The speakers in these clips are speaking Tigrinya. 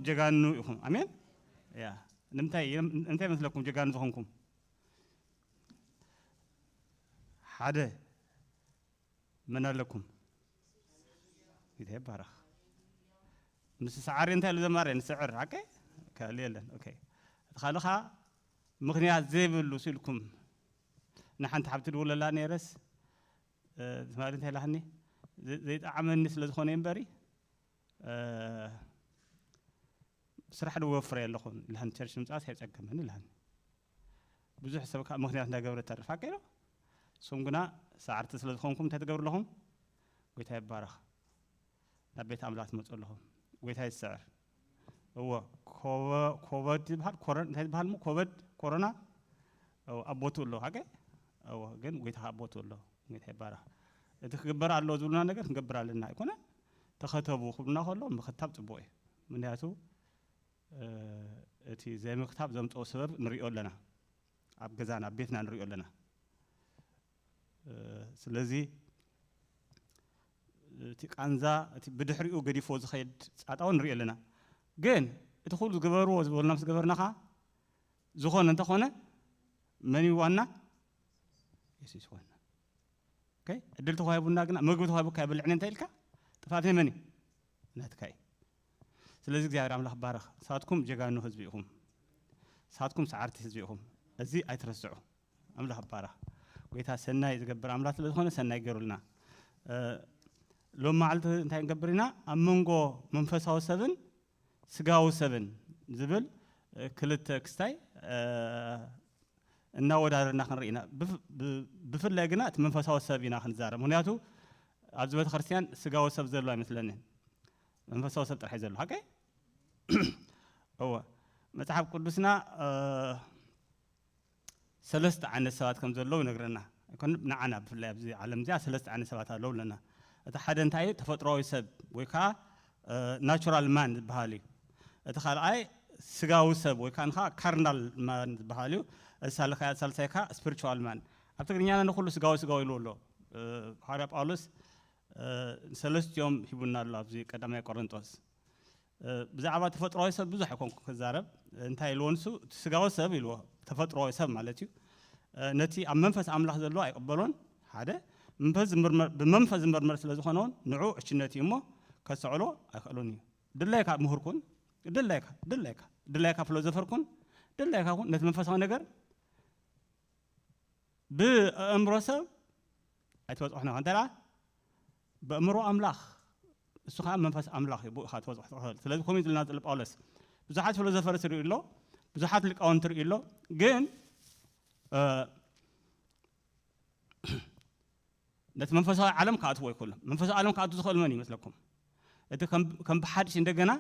ጀጋኑ ኢኹም። ኣሜን። ያ ንምንታይ፣ እንታይ መስለኩም ጀጋኑ ዝኾንኩም? ሓደ መን ኣለኩም? ጌታ ይባረኽ። ምስ ሰዓሪ እንታይ ኢሉ ዘማሪ? ንስዕር፣ ሓቀ? ካልእ የለን። ኦኬ። እቲ ካልኻ ምኽንያት ዘይብሉ ስኢልኩም ንሓንቲ ሓብቲ ድውለላ ነይረስ፣ እ፣ ትማሊ እንታይ ኢላትኒ? ዘ-፣ ዘይጠዓመኒ ስለ ዝኾነ እምበሪ፣ እ፣ ስራሕ ድወፍረ ኣለኹን ኢላትኒ፣ ቸርች ምምጻእስ ኣይጸገመኒ ኢላትኒ። ብዙሕ ሰብ ከዓ ምኽንያት እንዳገበረ ተርፍ ሓቀ ኢሎ። እሶም ግና ሰዓርቲ ስለ ዝኾንኩም እንታይ ትገብሩ ኣለኹም? ጎይታ ይባረኽ። ናብ ቤት ኣምላኽ ትመጹ ኣለኹም። ጎይታ ይስዕር። እዎ፣ ኮበ-፣ ኮበድ ይበሃል፣ ኮረ-፣ እንታይ ይበሃል እሞ? ኮበድ፣ ኮሮና? እዎ፣ ኣብ ቦትኡ ኣሎ፣ ሓቀ? እዎ፣ ግን ጎይታ ኣብ ቦትኡ ኣሎ። ጎይታ ይባረኽ። እቲ ክግበር ኣለዎ ዝብሉና ነገር ክንገብር ኣለና ኣይኮነን። ተኸተቡ ክብሉና ከሎ ምኽታብ ጽቡቕ እዩ። ምኽንያቱ፣ እ፣ እቲ ዘይምኽታብ ዘምጽኦ ሰበብ ንሪኦ ኣለና። ኣብ ገዛና፣ ኣብ ቤትና ንሪኦ ኣለና። እ፣ ስለዚ እቲ ቃንዛ፣ እቲ ብድሕሪኡ ገዲፎ ዝኸይድ ጻጣ እውን ንሪኦ ኣለና። ግን እቲ ኩሉ ዝገበርዎ ዝበሉና ምስ ገበርና ኸዓ ዝኾነ እንተኾነ መን እዩ ዋና? የሱስ ዋና። ኦኬ? ዕድል ተዋሂቡና ግና፣ ምግቢ ተዋሂቡካ ኣይበልዕን እንተ ኢልካ፣ ጥፍኣት ናይ መን እዩ? ናትካ እዩ። ስለዚ እግዚኣብሔር ኣምላኽ ባረኽ። ንሳትኩም ጀጋኑ ህዝቢ ኢኹም። ንሳትኩም ሰዓርቲ ህዝቢ ኢኹም። እዚ ኣይትረስዑ። ኣምላኽ ባረኽ። ጎይታ ሰናይ ዝገብር ኣምላኽ ስለ ዝኾነ ሰናይ ገይሩልና። እ፣ ሎም መዓልቲ እንታይ ንገብር ኢና? ኣብ መንጎ መንፈሳዊ ሰብን ስጋዊ ሰብን ዝብል፣ እ፣ ክልተ ክስታይ፣ እ፣ እናወዳደርና ክንርኢ ኢና። ብፍ-፣ ብ-፣ ብፍላይ ግና እቲ መንፈሳዊ ሰብ ኢና ክንዛረብ። ምኽንያቱ ኣብዚ ቤተክርስትያን ስጋዊ ሰብ ዘሎ ኣይመስለንን። መንፈሳዊ ሰብ ጥራሕ እዩ ዘሎ። ሓቀይ? እወ። መጽሓፍ ቅዱስና፣ እ፣ ሰለስተ ዓይነት ሰባት ከም ዘለዉ ይነግረና። ኣይኮን ንዓና ብፍላይ ኣብዚ ዓለም እዚኣ ሰለስተ ዓይነት ሰባት ኣለዉ ኣለና። እቲ ሓደ እንታይ እዩ? ተፈጥሮኣዊ ሰብ ወይ ከዓ፣ እ፣ ናቹራል ማን ዝበሃል እዩ። እቲ ካልኣይ ስጋዊ ሰብ ወይ ከዓ ንኻ ካርናል ማን ዝበሃል እዩ። እቲ ሳልኻይ፣ ሳልሳይ ከዓ ስፒሪቹዋል ማን። ኣብ ትግርኛና ንኹሉ ስጋዊ ስጋዊ ኢሉ ኣሎ። እ፣ ሃዋርያ ጳውሎስ፣ እ፣ ሰለስቲኦም ሂቡና ኣሎ ኣብዚ ቀዳማይ ቆሮንጦስ። እ፣ ብዛዕባ ተፈጥሮዊ ሰብ ብዙሕ ኣይኮንኩ ክዛረብ። እንታይ ኢልዎ ንሱ? እቲ ስጋዊ ሰብ ኢልዎ፣ ተፈጥሮዊ ሰብ ማለት እዩ። እ፣ ነቲ ኣብ መንፈስ ኣምላኽ ዘሎ ኣይቅበሎን። ሓደ፣ መንፈስ ዝምርመር፣ ብመንፈስ ዝምርመር ስለ ዝኾነ እውን ንዑ ዕሽነት እዩ እሞ ከስተውዕሎ ኣይክእሉን እዩ። ድላይካ ምሁር ኩን፣ ድላይካ፣ ድላይካ፣ ድላይካ ፊሎዞፈር ኩን፣ ድላይካ ኩን፣ ነቲ መንፈሳዊ ነገር ብኣእምሮ ሰብ ኣይትበጽሖን ኢኻ። እንታይ ደኣ? ብኣእምሮ ኣምላኽ፣ እሱ ኸኣ መንፈስ ኣምላኽ እዩ፣ ብኡ ኢኻ ትበጽሖ ትኽእል። ስለዚ ከምኡ እዩ ዝብለና ዘሎ ጳውሎስ። ብዙሓት ፊሎዞፈርስ ይርኢ ኣሎ፣ ብዙሓት ሊቃውንቲ ይርኢ ኣሎ፣ ግን፣ እ፣ ነቲ መንፈሳዊ ዓለም ክኣትዎ ኣይክእሉን። መንፈሳዊ ዓለም ክኣቱ ዝኽእል መን እዩ ይመስለኩም? እቲ ከም፣ ከም ብሓድሽ እንደገና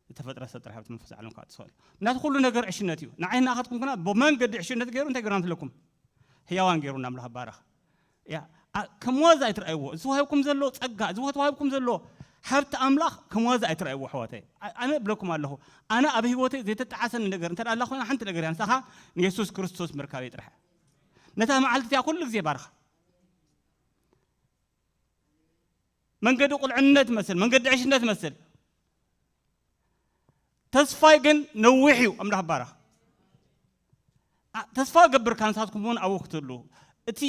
ዝተፈጥረ ሰብ ጥራሕ ኣብቲ መንፈሳዊ ዓለም ክኣቱ ዝኽእል። ምክንያቱ ኩሉ ነገር ዕሽነት እዩ። ንዓይ ናኻትኩም ግና ብመንገዲ ዕሽነት ገይሩ እንታይ ገይሩና መስለኩም? ህያዋን ገይሩና ኣምላኽ ይባረኽ። ያ፣ ኣ-፣ ከም ዋዛ ኣይትረኣይዎ። እዚ ተዋሂብኩም ዘሎ ጸጋ፣ እዚ ተዋሂብኩም ዘሎ ሃብቲ ኣምላኽ ከም ዋዛ ኣይትረኣይዎ ኣሕዋተይ። ኣ-፣ ኣነ እብለኩም ኣለኹ፣ ኣነ ኣብ ህይወተይ ዘይተጠዓሰኒ ነገር እንተ ደኣ ኣላ ኮይና ሓንቲ ነገር እያ፣ ንሳኻ ንየሱስ ክርስቶስ ምርካበይ ጥራሕ። ነታ መዓልቲ እቲኣ ኩሉ ግዜ ባርኻ። መንገዲ ቁልዕነት መስል፣ መንገዲ ዕሽነት መስል። ተስፋይ ግን ነዊሕ እዩ። ኣምላኽ ባረኽ። ኣ፣ ተስፋ ገብር፣ ካንሳትኩም እውን ኣብኡ ክትህሉ። እቲ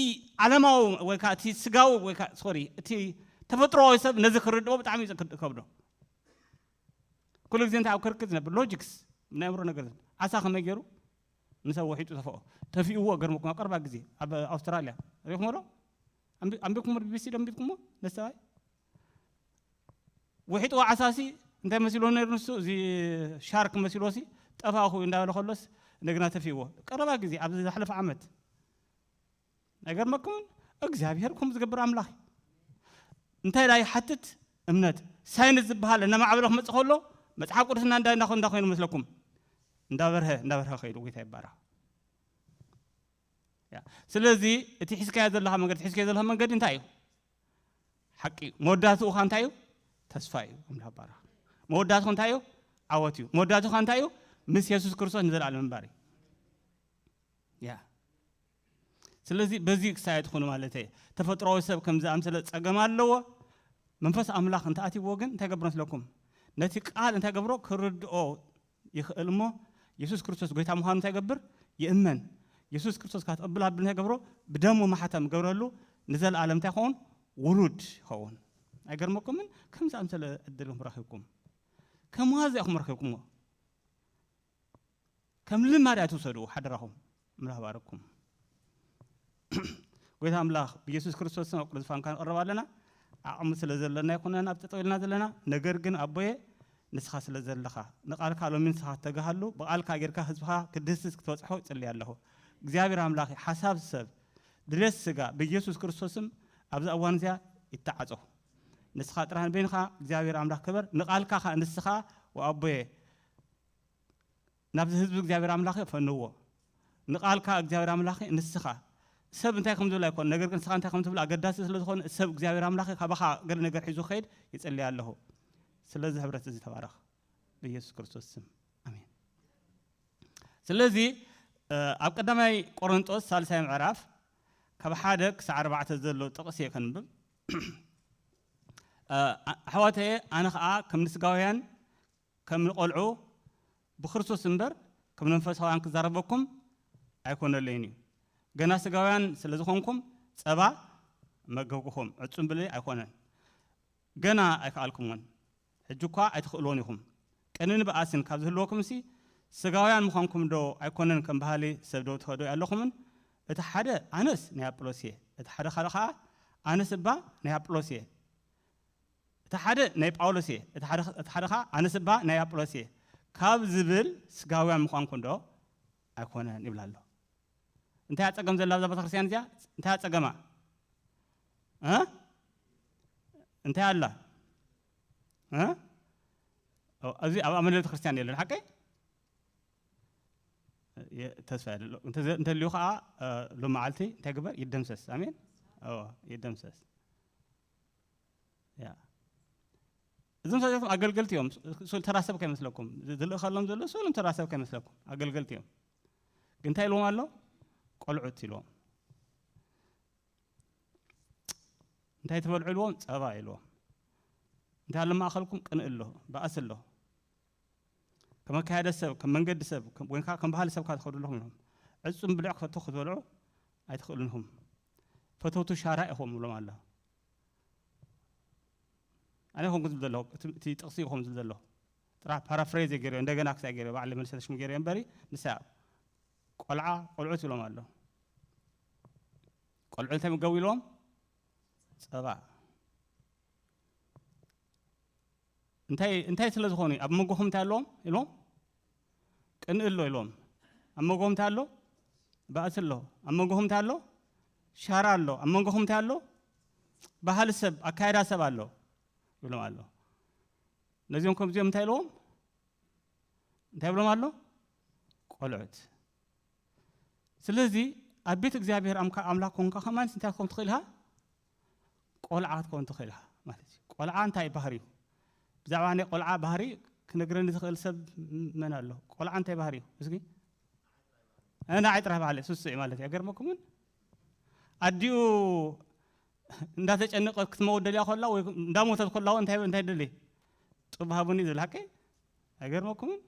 ዓለማዊ ወይ ከዓ እቲ ስጋዊ ወይ ከዓ፣ ሶሪ፣ እቲ ተፈጥሮዊ ሰብ ነዚ ክርድኦ ብጣዕሚ እዩ ዝከብዶ። ኩሉ ግዜ እንታይ ኣብ ክርክር ዝነብር ሎጂክስ፣ ናይ ኣእምሮ ነገር ዝብል። ዓሳ ከመይ ገይሩ ንሰብ ወሒጡ ተፈኦ? ተፊእዎ፣ ገርመኩም፣ ኣብ ቀረባ ግዜ ኣብ ኣውስትራልያ ሪኢኹሞ ዶ? ኣንቢ-፣ ኣንቢብኩሞ፣ ቢ ቢ ሲ ዶ ኣንቢብኩሞ? ነሰባይ ወሒጥዎ ዓሳሲ እንታይ መሲልዎ ነይሩ ንሱ? እዚ ሻርክ መሲልዎሲ ጠፋእኹ እንዳበለ ከሎስ እንደገና ተፊእዎ። ቀረባ ግዜ፣ ኣብዚ ዝሓለፈ ዓመት። ኣይገርመኩምን? እግዚኣብሔር ከምኡ ዝገብር ኣምላኽ እዩ። እንታይ ደኣ ይሓትት? እምነት። ሳይንስ ዝበሃል እናማዕበለ ክመጽእ ከሎ፣ መጽሓፍ ቅዱስና እንታይ እንዳ-፣ እንዳ-፣ እንታይ ኮይኑ መስለኩም? እንዳበርሀ፣ እንዳበርሀ ከይዱ። ጎይታ ይባረኽ። ያ። ስለዚ እቲ ሒዝካዮ ዘለኻ መንገዲ፣ እቲ ሒዝካዮ ዘለኻ መንገዲ እንታይ እዩ? ሓቂ እዩ። መወዳእትኡ ኸ እንታይ እዩ? ተስፋ እዩ። ኣምላኽ ይባረኽ። መወዳእትኡ እንታይ እዩ? ዓወት እዩ። መወዳእትኡ ኸ እንታይ እዩ? ምስ የሱስ ክርስቶስ ንዘለኣለም ምንባር እዩ። ያ። ስለዚ በዚ ክሳየት ትኹኑ ማለት እየ። ተፈጥሮዊ ሰብ ከም ዝኣምሰለ ጸገም ኣለዎ። መንፈስ ኣምላኽ እንተኣትይዎ ግን እንታይ ገብር መስለኩም? ነቲ ቃል እንታይ ገብሮ? ክርድኦ ይኽእል እሞ፣ የሱስ ክርስቶስ ጎይታ ምዃኑ እንታይ ገብር? ይእመን። የሱስ ክርስቶስ ካብ ትቕብል ኣብል እንታይ ገብሮ? ብደሙ ማሕተም ገብረሉ፣ ንዘለኣለም እንታይ ይኸውን? ውሉድ ይኸውን። ኣይገርመኩምን? ከምዚ ኣምሰለ ዕድል ኢኹም ረኺብኩም። ከም ዋዛ ኢኹም ረኺብኩምዎ። ከም ልማድ ኣይትውሰድዎ ሓደራኹም። ኣምላኽ ባረኩም። ጎይታ ኣምላኽ ብየሱስ ክርስቶስ ስም ኣብ ቅዱስ ፋንካ ንቐርብ ኣለና። ዓቕሚ ስለ ዘለና ኣይኮነን ኣብ ጠጠው ኢልና ዘለና። ነገር ግን ኣቦየ ንስኻ ስለ ዘለኻ ንቓልካ ሎሚ ንስኻ ተጋሃሉ ብቓልካ ጌርካ ህዝብኻ ክድህስስ ክትበጽሖ ይጽሊ ኣለኹ። እግዚኣብሔር ኣምላኽ ሓሳብ ሰብ ድሌት ስጋ ብየሱስ ክርስቶስም ኣብዛ እዋን እዚኣ ይተዓጾ። ንስኻ ጥራሕ ንበይንኻ እግዚኣብሔር ኣምላኽ ክበር ንቓልካ ኸኣ ንስኻ ወኣቦየ ናብዚ ህዝቢ እግዚኣብሔር ኣምላኽ ፈንዎ። ንቓልካ እግዚኣብሔር ኣምላኽ ንስኻ ሰብ እንታይ ከም ዝብል ኣይኮን፣ ነገር ግን ንስኻ እንታይ ከም ትብል ኣገዳሲ ስለ ዝኾነ ሰብ እግዚኣብሔር ኣምላኽ ካባኻ ገለ ነገር ሒዙ ክኸይድ ይጽልይ ኣለኹ። ስለዚ ሕብረት እዚ ተባረኽ ብኢየሱስ ክርስቶስ ስም ኣሜን። ስለዚ ኣብ ቀዳማይ ቆሮንጦስ ሳልሳይ ምዕራፍ ካብ ሓደ ክሳዕ ኣርባዕተ ዘሎ ጥቕሲ እየ ከንብብ። ኣሕዋተየ ኣነ ኸዓ ከም ንስጋውያን ከም ንቖልዑ ብክርስቶስ እምበር ከም ንመንፈሳውያን ክዛረበኩም ኣይኮነለይን እዩ። ገና ስጋውያን ስለ ዝኾንኩም ጸባ መገብኩኹም፣ ዕጹም ብለይ ኣይኮነን። ገና ኣይከኣልኩምዎን፣ ሕጂ እኳ ኣይትኽእልዎን ኢኹም። ቅንን በኣስን ካብ ዝህልወኩምሲ ስጋውያን ምዃንኩም ዶ ኣይኮነን ከም ባህሊ ሰብ ዶ ትኸዱ ኣለኹምን? እቲ ሓደ ኣነስ ናይ ኣጵሎስ እየ፣ እቲ ሓደ ካልእ ኸዓ ኣነስ እባ ናይ ኣጵሎስ እየ። እቲ ሓደ ናይ ጳውሎስ እየ፣ እቲ ሓደ እቲ ሓደ ኸዓ ኣነስ እባ ናይ ኣጵሎስ እየ ካብ ዝብል ስጋውያን ምዃንኩም ዶ ኣይኮነን ይብል ኣሎ። እንታይ ኣጸገም ዘላ ኣብዛ ቤተክርስትያን እዚኣ? እንታይ ኣጸገማ? እ? እንታይ ኣላ? እ? ኣብዚ ኣብ ኣመነ ቤተክርስትያን የለን ሓቀይ? ተስፋ የለ እንተልዩ ከዓ ሎም መዓልቲ እንታይ ግበር ይደምሰስ። ኣሜን። ይደምሰስ። እዞም ሰብቶም ኣገልገልቲ እዮም። ስኡል ተራሰብ ከይመስለኩም፣ ዝልእኸሎም ዘሎ ስኡል ተራሰብ ከይመስለኩም፣ ኣገልገልቲ እዮም። ግን እንታይ ኢልዎም ኣሎ? ቆልዑት ኢልዎም። እንታይ ትበልዑ ኢልዎም? ጸባ ኢልዎም። እንታይ ኣሎ ማእኸልኩም? ቅንእ ኣሎ፣ ባእሲ ኣሎ። ከም ኣካያደ ሰብ፣ ከም መንገዲ ሰብ፣ ወይንካ ከም ባህሊ ሰብካ ትኸዱ ኣለኹም ኢሎም። ዕጹም ብልዕ ክፈትኹ ክትበልዑ ኣይትኽእሉን ኢኹም። ፈተውቱ ሻራ ኢኹም ኢሎም ኣሎ። ኣነ ይኹን ዝብል ዘለኹ እቲ ጥቕሲ ይኹም ዝብል ዘለኹ ጥራሕ ፓራፍሬዝ ገይረ እንደገና ክሳይ ገይረ ባዕለ መልሰ ተሽሙ ገይረ እምበሪ ንሳ ቆልዓ ቆልዑት ኢሎም ኣሎ። ቆልዑ እንታይ ምገቡ ኢሎም? ጸባ። እንታይ እንታይ ስለ ዝኾኑ ኣብ መንጎኹም እንታይ ኣለዎም ኢሎም? ቅንኢ ኣሎ ኢሎም። ኣብ መንጎኹም እንታይ ኣሎ? ባእሲ ኣሎ። ኣብ መንጎኹም እንታይ ኣሎ? ሻራ ኣሎ። ኣብ መንጎኹም እንታይ ኣሎ? ባህሊ ሰብ ኣካይዳ ሰብ ኣሎ ይብሎም ኣሎ። ነዚኦም ከምዚኦም እንታይ ኢልዎም? እንታይ ይብሎም ኣሎ? ቆልዑት። ስለዚ ኣብ ቤት እግዚኣብሔር ኣምላኽ ኮንካ ከማን እንታይ ክትከውን ትኽእል ኢኻ? ቆልዓ ክትከውን ትኽእል ኢኻ ማለት እዩ። ቆልዓ እንታይ ባህሪ እዩ? ብዛዕባ ናይ ቆልዓ ባህሪ ክነግረኒ ዝኽእል ሰብ መን ኣሎ? ቆልዓ እንታይ ባህሪ እዩ? እስኪ ንዓይ ጥራሕ ባዕለ ስሱዕ ማለት እዩ። ኣገርመኩምን ኣዲኡ እንዳተጨነቀት ክትመውት ደልያ ኮላ ወይ እንዳሞተት ኮላ እንታይ እንታይ ደሊ ጥብ ሃቡኒ ዝብል ሓቂ ኣይገርመኩምን?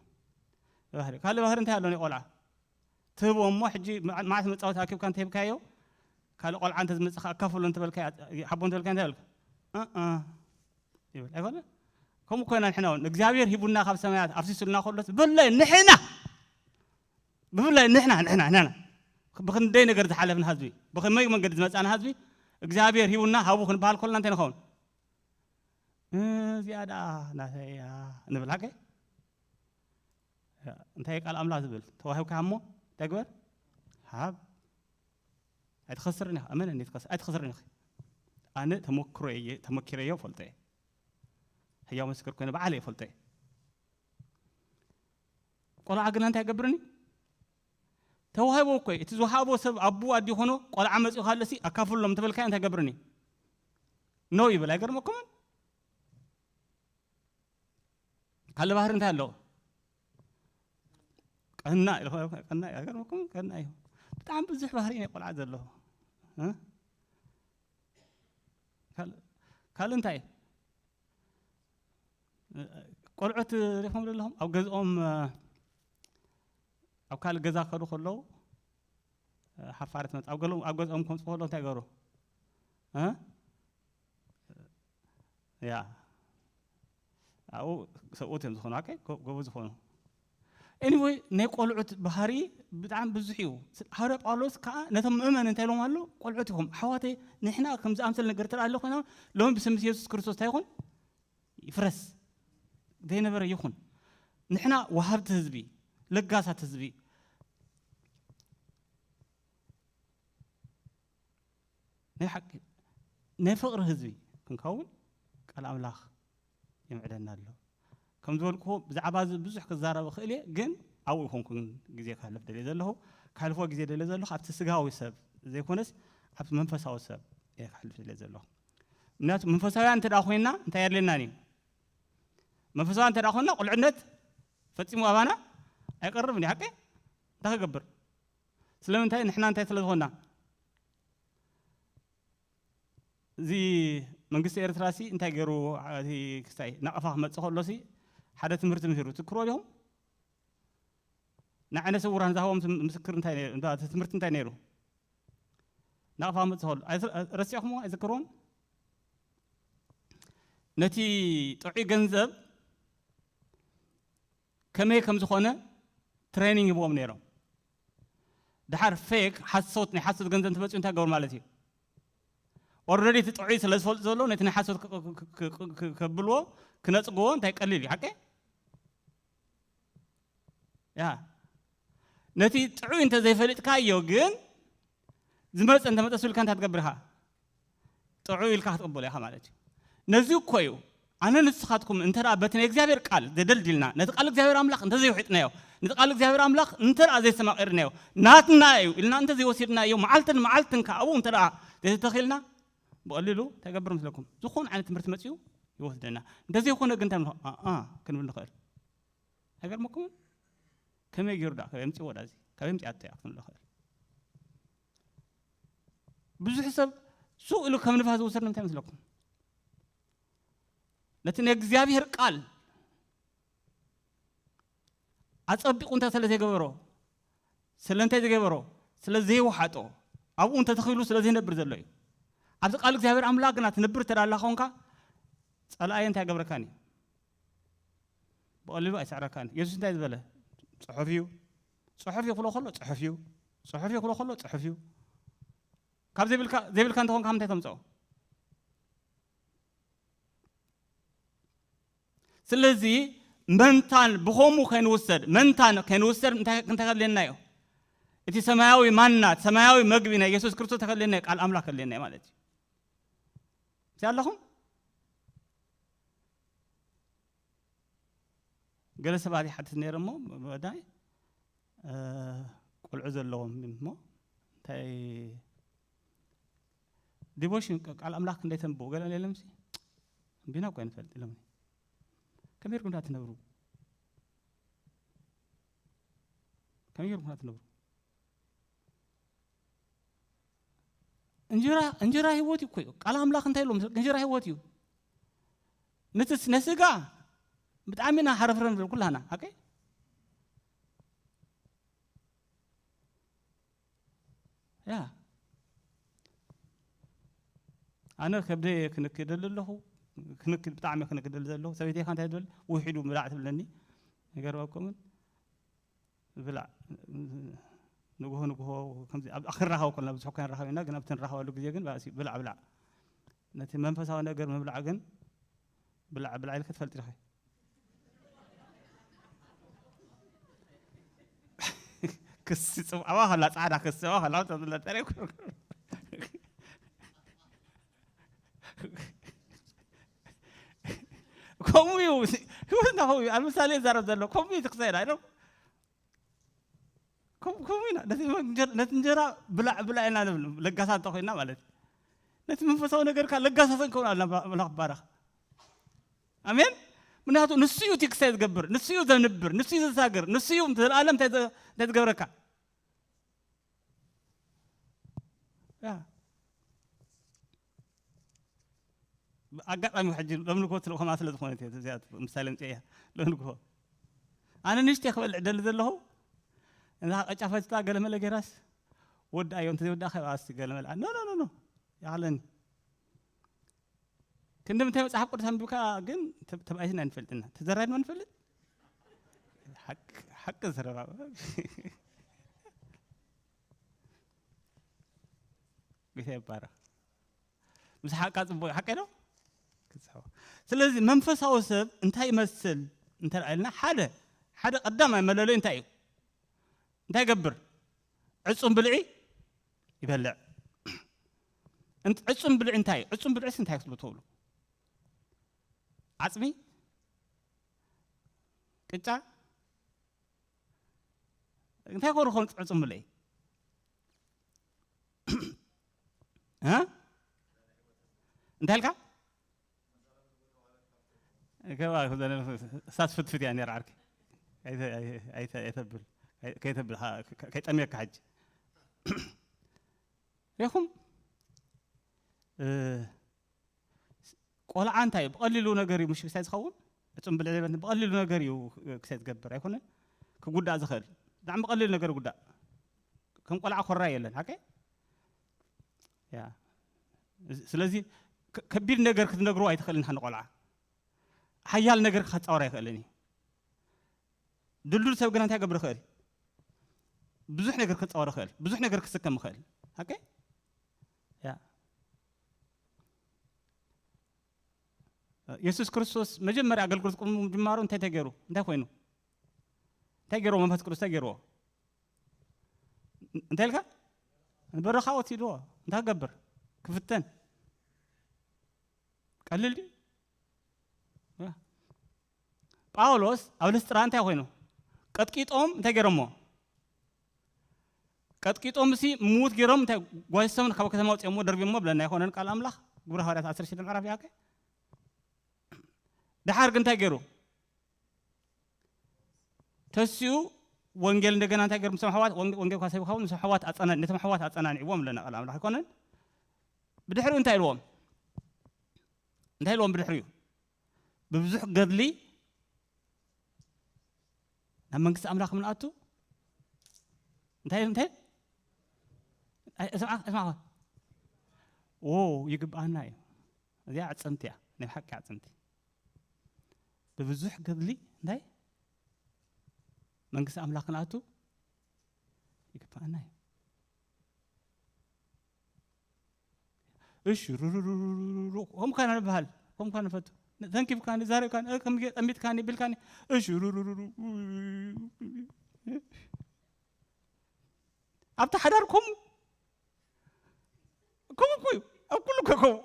ባህሪ ካልእ ባህሪ እንታይ ኣሎ ናይ ቆልዓ? ትህብዎ እሞ ሕጂ መዓት መጻወቲ ኣኪብካ እንተሂብካዮ ካልእ ቆልዓ እንተዝመጽእ ኣካፍሎ እንተበልካ ሓቦ እንተበልካ እንታይ በልካ? ይብል ኣይኮነ? ከምኡ ኮይና ንሕና እውን እግዚኣብሔር ሂቡና ካብ ሰማያት ኣፍሲሱልና ከሎስ ብፍላይ ንሕና ብፍላይ ንሕና ንሕና ንሕና ብክንደይ ነገር ዝሓለፍና ህዝቢ ብከመይ መንገዲ ዝመጻና ህዝቢ እግዚኣብሔር ሂቡና ሃቡ ክንበሃል ከሎና እንታይ ንኸውን? እዚኣ ደኣ ናተይ እያ ንብል ሓቀይ? እንታይ ቃል ኣምላኽ ዝብል ተዋሂብካ እሞ እንታይ ግበር? ሃብ። ኣይትኸስርን ኢኻ። እመነኒ ኣይትኸስርን ኢኻ። ኣነ ተመክሮ እየ ተመኪረዮ ፈልጠ እየ። ህያው ምስክር ኮይነ በዓለ እየ ፈልጠ እየ። ቆልዓ ግና እንታይ ገብርኒ? ተዋሂቦ እኮ እዩ። እቲ ዝወሃቦ ሰብ ኣቡ ኣዲ ኾኖ ቆልዓ መፂኡ ካለሲ ኣካፍሎም ተበልካዮ እንታይ ገብርኒ? ኖ ይብል ኣይገርመኩምን? ካልእ ባህሪ እንታይ ኣለዎ? ቀና ኢልኩም ቀና ኣይገርመኩም? ቀና እዩ። ብጣዕሚ ብዙሕ ባህሪ ናይ ቆልዓ ዘለዎ። ካልእ እንታይ? ቆልዑት ሪኹም ዶ ኣለኹም? ኣብ ገዝኦም፣ እ፣ ኣብ ካልእ ገዛ ክኸዱ ከለዉ፣ እ፣ ሓፋር ትመጽእ። ኣብ ገሎ-፣ ኣብ ገዝኦም ከምጽኡ ከለዉ እንታይ ይገብሩ? እ? ያ። ኣብኡ ሰብኡት እዮም ዝኾኑ፣ ኦኬ? ጎ-፣ ጎበዝ ዝኾኑ። ኤኒወይ፣ ናይ ቆልዑት ባህሪ ብጣዕሚ ብዙሕ እዩ። ስ-፣ ሃዋርያ ጳውሎስ ከኣ ነቶም ምእመን እንታይ ኢሎም ኣሎ? ቆልዑት ኢኹም። ኣሕዋተይ፣ ንሕና ከም ዝኣምሰል ነገር እንተ ደኣ ኣሎ ኮይና፣ ሎሚ ብስም የሱስ ክርስቶስ እንታይ ይኹን? ይፍረስ። ዘይነበረ ይኹን። ንሕና ወሃብቲ ህዝቢ፣ ለጋሳት ህዝቢ፣ ናይ ሓቂ ናይ ፍቕሪ ህዝቢ ክንከውን ቃል ኣምላኽ የምዕደና ኣሎ። ከም ዝበልኩዎ ብዛዕባ እዚ ብዙሕ ክዛረብ እኽእል እየ፣ ግን ኣብኡ ይኹንኩን ግዜ ከሕልፍ ደልየ ዘለኹ። ከሕልፎ ግዜ ደልየ ዘለኹ ኣብቲ ስጋዊ ሰብ ዘይኮነስ ኣብቲ መንፈሳዊ ሰብ እየ ከሕልፍ ደልየ ዘለኹ። ምክንያቱ መንፈሳውያን እንተ ደኣ ኮይንና እንታይ የድልየናን እዩ? መንፈሳውያን እንተ ደኣ ኮይንና ቁልዕነት ፈጺሙ ኣባና ኣይቀርብን እዩ። ሓቂ? እንታይ ክገብር? ስለምንታይ? ንሕና እንታይ ስለ ዝኾንና? እዚ መንግስቲ ኤርትራ ሲ እንታይ ገይሩ? እቲ ክስታይ ናቕፋ ክመጽእ ከሎ ሲ ሓደ ትምህርቲ ምሂሩ ትክሮ ዲኹም? ንዓይነ ስውራን ዝሃቦም ትም-፣ ምስክር እንታይ ነይሩ? እንዳ-፣ እቲ ትምህርቲ እንታይ ነይሩ? ናቕፋ ክመጽእ ከሎ ኣይዝ-፣ ረሲዕኹምዎ? ኣይዝክርዎን? ነቲ ጥዑይ ገንዘብ ከመይ ከም ዝኾነ ትሬኒንግ ሂብዎም ነይሮም። ድሓር ፌክ ሓሶት፣ ናይ ሓሶት ገንዘብ እንትመጽኡ እንታይ ገበሩ ማለት እዩ? ኦልሬዲ እቲ ጥዑይ ስለ ዝፈልጡ ዘለዉ ነቲ ናይ ሓሶት ክ-፣ ክ-፣ ክ-፣ ክ-፣ ክ-፣ ከብልዎ፣ ክነጽግዎ እንታይ ቀሊል እዩ፣ ሓቂ? ያ። ነቲ ጥዑይ እንተ ዘይፈሊጥካዮ ግን ዝመጸ እንተ መጸ ኢልካ እንታይ ትገብር ኢኻ? ጥዑይ ኢልካ ክትቕበሎ ኢኻ ማለት እዩ። ነዚ እኮ እዩ ኣነ ንስኻትኩም እንተ ደኣ በቲ ናይ እግዚኣብሔር ቃል ዘደልዲልና፣ ነቲ ቃል እግዚኣብሔር ኣምላኽ እንተ ዘይውሒጥናዮ፣ ነቲ ቃል እግዚኣብሔር ኣምላኽ እንተ ደኣ ዘይሰማቒርናዮ፣ ናትና እዩ ኢልና እንተ ዘይወሲድናዮ፣ መዓልትን መዓልትን ከኣ ኣብኡ እንተ ደኣ ዘይተተኺልና፣ ብቐሊሉ እንታይ ይገብር መስለኩም? ዝኾነ ዓይነት ትምህርቲ መጺኡ ይወስደና። እንተዘይኮነ ግን እንታይ ንብሎ? ኣኣ ክንብል ንኽእል። ኣይገርመኩምን? ከመይ ገይሩ ደኣ? ካበይ ኣምጺእዎ ደኣ እዚ? ካበይ ኣምጺኣቶ እያ ክንብል ንኽእል። ብዙሕ ሰብ ሱቕ ኢሉ ከም ንፋስ ዝውሰድ ንምንታይ መስለኩም? ነቲ ናይ እግዚኣብሔር ቃል ኣጸቢቑ እንተ ስለ ዘይገበሮ፣ ስለ እንታይ ዝገበሮ? ስለ ዘይወሓጦ፣ ኣብኡ እንተ ተኺሉ ስለ ዘይነብር ዘሎ እዩ። ኣብዚ ቃል እግዚኣብሔር ኣምላኽ ግና ትነብር እንተ ደኣ ኮንካ፣ ጸላኢ እንታይ ገበረካን እዩ? ብቐሊሉ ኣይስዕረካን እዩ። የሱስ እንታይ ዝበለ? ጽሑፍ እዩ። ጽሑፍ እዩ ክብሎ ከሎ ጽሑፍ እዩ። ጽሑፍ እዩ ክብሎ ከሎ ጽሑፍ እዩ። ካብ ዘይብልካ፣ ዘይብልካ እንተኾንካ ካብ ምንታይ ተምጽኦ? ስለዚ መንታን ብኸምኡ ከይንውሰድ፣ መንታን ከይንውሰድ እንታይ፣ እንታይ ከድልየና እዩ? እቲ ሰማያዊ ማና፣ ሰማያዊ መግቢ ናይ የሱስ ክርስቶስ ከድልየና እዩ፣ ቃል ኣምላኽ ከድልየና እዩ ማለት እዩ። እዚ ኣለኹም? ገለ ሰባት ይሓትት ነይረ እሞ፣ መወዳይ፣ እ፣ ቆልዑ ዘለዎም እሞ፣ እንታይ ዲቮሽን ቃል ኣምላኽ ክንደይ ተንብቡ? ገለ ኢሎምሲ፣ ኣንቢና እኮ ኣይንፈልጥ ኢሎምኒ። ከመይ ጌርኩም ትነብሩ? ከመይ ጌርኩም ትነብሩ? እንጀራ፣ እንጀራ ህይወት እዩ እኮ እዩ። ቃል ኣምላኽ እንታይ ኢሎም? እንጀራ ህይወት እዩ። ነቲ ስ-፣ ነስጋ ብጣዕሚ ኢና ሓረፍረን ዝብል ኩላና፣ ሓቀይ? ያ። ኣነ ከብደይ ክንክ ይደሊ ኣለኹ። ክንክ፣ ብጣዕሚ ክንክ ይደሊ ዘለኹ። ሰበይተይ ከ እንታይ ትብል? ውሒዱ ብላዕ ትብለኒ። ይገርመኩምን? ብላዕ። ንግሆ ንግሆ ከምዚ ኣብ፣ ክንራኸብ ከለና ብዙሕ ከይንራኸብ ኢና፣ ግን ኣብቲ ንራኸበሉ ግዜ ግን ባእሲ ብላዕ ብላዕ። ነቲ መንፈሳዊ ነገር ምብላዕ ግን ብላዕ ብላዕ ኢልካ ትፈልጥ ዲኻ? ክሲ ጽብዓዋ ከላ፣ ጻዕዳ ክሲ ጽብዓዋ ከላ፣ ተብለ ጠሬ። ከምኡ እዩ። ህይወትና ከምኡ እዩ። ኣብ ምሳሌ ይዛረብ ዘሎ ከምኡ እዩ። ትክሳይድ ኣይደል? ከም-፣ ከምኡ ኢና። ነቲ እንጀ-፣ ነቲ እንጀራ ብላዕ ብላዕ ኢና ንብል፣ ለጋሳት እንተ ኮይንና ማለት እዩ። ነቲ መንፈሳዊ ነገር ከኣ ለጋሳት ክንከውን ኣለና፣ ኣምላኽ ይባረኽ። ኣሜን። ምክንያቱ ንሱ እዩ እቲ ክስታይ ዝገብር፣ ንሱ እዩ ዘንብር፣ ንሱ እዩ ዘሳግር፣ ንሱ እዩ ንዘለኣለም እንታይ ዘ-፣ እንታይ ዝገብረካ። ያ። ኣጋጣሚ ሕጂ ሎሚ ንግሆ ትልእኮማ ስለ ዝኾነት እየ እዚኣ ምሳሌ ምፅእ እያ። ሎሚ ንግሆ ኣነ ንሽተ ክበልዕ ደሊ ዘለኹ እዛ ቀጫ ፈትታ ገለመለ ጌራስ ወዲ ኣዮ እንተዘይወዳ ከ ኣስቲ ገለመለ ኖ ኖ ኖ ኖ ያለኒ ክንዲ ምንታይ መጽሓፍ ቅዱስ ኣንቢብካ ግን ተባኢስና ንፈልጥና ተዘራድና ንፈልጥ ሓቂ ዘረባ ጌታ ይባረክ። ምስ ሓቃ ጽቡቅ ሓቂ ነው። ስለዚ መንፈሳዊ ሰብ እንታይ ይመስል እንተ ኢልና ሓደ ሓደ ቀዳማይ መለለዩ እንታይ እዩ? እንታይ ይገብር? ዕጹም ብልዒ ይበልዕ። ዕጹም ብልዒ እንታይ እዩ? ዕጹም ብልዒስ እንታይ ክትብሉ ትብሉ? ዓጽሚ፣ ቅጫ፣ እንታይ ኮሩ ኾን ዕጹም ብልዒ? እ? እንታይ ኢልካ? እሳት ፍትፍት እያ ነራ ዓርኪ ኣይተብል ከይጠምየካ ሕጂ ሪኹም ቆልዓ እንታይ እዩ ብቐሊሉ ነገር እዩ ምሽ ክሳይ ዝኸውን ዕፁም ብልዕበት ብቐሊሉ ነገር እዩ ክሳይ ዝገብር ኣይኮነን ክጉዳእ ዝኽእል ብጣዕሚ ብቐሊሉ ነገር ጉዳእ ከም ቆልዓ ኮራ የለን ሓቀ ስለዚ ከቢድ ነገር ክትነግሮ ኣይትኽእልን ሓንቲ ቆልዓ ሓያል ነገር ክፃወር ኣይኽእልን እዩ ድልዱል ሰብ ግና እንታይ ገብር ይኽእል ብዙሕ ነገር ክፃወር ይኽእል ብዙሕ ነገር ክስከም ይኽእል ሓቀ የሱስ ክርስቶስ መጀመርያ ኣገልግሎት ቅድሚ ምጅማሩ እንታይ ተገይሩ እንታይ ኮይኑ እንታይ ገይርዎ መንፈስ ቅዱስ እንታይ ገይርዎ እንታይ ኢልካ ንበረኻ ወሲድዎ እንታይ ክገብር ክፍተን ቀልል ድዩ ጳውሎስ ኣብ ልስጥራ እንታይ ኮይኑ ቀጥቂጦም እንታይ ገይሮሞ ቀጥቂጦም ሲ ምዉት ገይሮም እንታይ ጓይሶም ካብ ከተማ ወፂኦሞ ደርቢሞ ብለና ኣይኮነን ቃል ኣምላኽ ግብረ ሃዋርያት ዓሰርተ ሽዱሽተ ምዕራፍ ያከ ደሓር ግን እንታይ ገይሩ ተሲኡ ወንጌል እንደገና እንታይ ገይሩ ምስም ኣሕዋት ወንጌል ኳ ሰቢኻውን ምስም ኣሕዋት ኣፀናኒ ነቶም ኣሕዋት ኣፀናኒዕዎም ብለና ቃል ኣምላኽ ኣይኮነን ብድሕሪኡ እንታይ ኢልዎም እንታይ ኢልዎም ብድሕሪኡ ብብዙሕ ገድሊ ናብ መንግስቲ ኣምላኽ ምንኣቱ እንታይ እንታይ እስማዕ እስማዕ ዎ ይግብኣና እዩ እዚኣ ኣዕፅምቲ እያ ናይ ሓቂ ኣዕፅምቲ ብብዙሕ ገድሊ እንታይ መንግስቲ ኣምላኽ ክንኣቱ ይግብኣና እዩ እሺ ሩሩሩሩሩ ከም ካና ንበሃል ከም ካና ንፈቱ ተንኪፍካኒ ዛሪብካኒ ጠሚትካኒ ቢልካኒ እሺ ሩሩሩሩ ኣብቲ ሓዳር ከምኡ ከምኡ እኮ እዩ ኣብ ኩሉ እኮ ከምኡ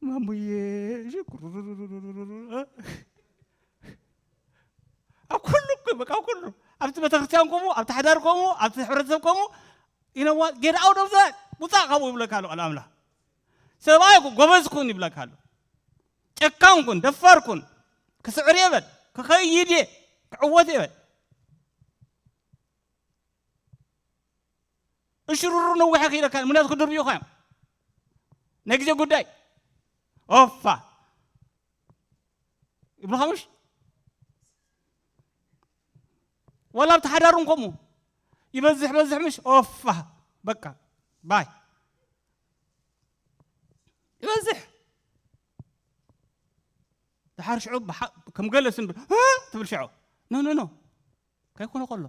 ማሙዬ ሽኩር ኣብ ኩሉ እኮ በቃ ኣብ ኩሉ ኣብቲ ቤተክርስትያን ከምኡ ኣብቲ ሓዳር ከምኡ ኣብቲ ሕብረተሰብ ከምኡ you know what get out of that ውፃእ ካብኡ ይብለካ ኣሎ ቃል ኣምላኽ ሰብኣይ ኩን ጎበዝ ኩን ይብለካ ኣሎ ጨካን ኩን ደፋር ኩን ክስዕር የበል ክኸይድ እየ ክዕወት የበል እሽሩሩ ነዊሐ ክኢለካ ምክንያቱ ክድርብዩኻ እዮም ናይ ግዜ ጉዳይ ኦፋ ይብልኻ ምሽ ዋላ ኣብቲ ሓዳሩ ከምኡ ይበዝሕ በዝሕ ምሽ ኦፋ በቃ ባይ ይበዝሕ ድሓር ሽዑ ከም ገለ ስም ትብል ሽዑ ኖ ኖ ኖ ከይኮነ ከሎ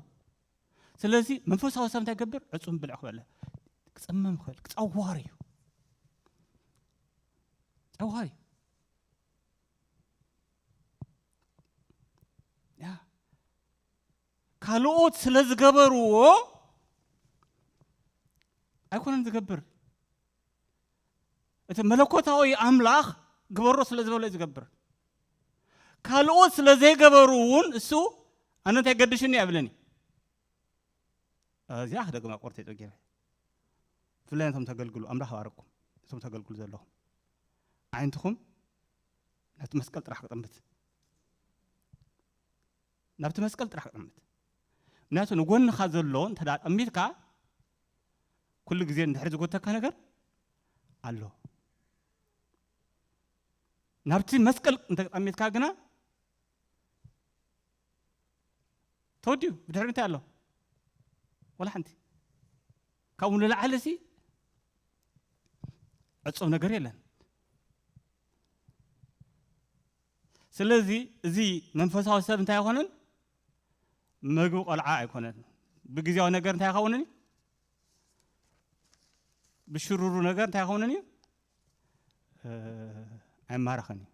ስለዚ መንፈሳዊ ሰብ እንታይ ገብር ዕፁም ብልዕ ክበለ ክፀመም ክበል ክፀዋር እዩ ፀዋር እዩ ካልኦት ስለ ዝገበርዎ ኣይኮነን ዝገብር እቲ መለኮታዊ ኣምላኽ ግበሮ ስለ ዝበሎ ዝገብር ካልኦት ስለ ዘይገበሩ እውን እሱ ኣነ እንታይ ገድሽኒ ኣይብልን እዩ እዚኣ ክደግማ ቆርተ ይፀጊረ ብፍላይ ነቶም ተገልግሉ ኣምላኽ ባረኩም ነቶም ተገልግሉ ዘለኹም ዓይንትኹም ናብቲ መስቀል ጥራሕ ክጥምት ናብቲ መስቀል ጥራሕ ክጥምት ምክንያቱ ንጎንኻ ዘሎ እንተ ጠሚትካ ኩሉ ግዜ እንድሕር ዝጎተካ ነገር ኣሎ። ናብቲ መስቀል እንተጠሚትካ ግና ተወዲኡ ብድሕሪ እንታይ ኣሎ? ወላ ሓንቲ። ካብኡ ንላዕሊ ሲ ዕጹብ ነገር የለን። ስለዚ እዚ መንፈሳዊ ሰብ እንታይ ኣይኮነን? መግቢ ቆልዓ ኣይኮነን። ብግዜያዊ ነገር እንታይ ኣይኸውንን እዩ? ብሽሩሩ ነገር እንታይ ኣይኸውንን እዩ? እ፣ ኣይማረኸን እዩ።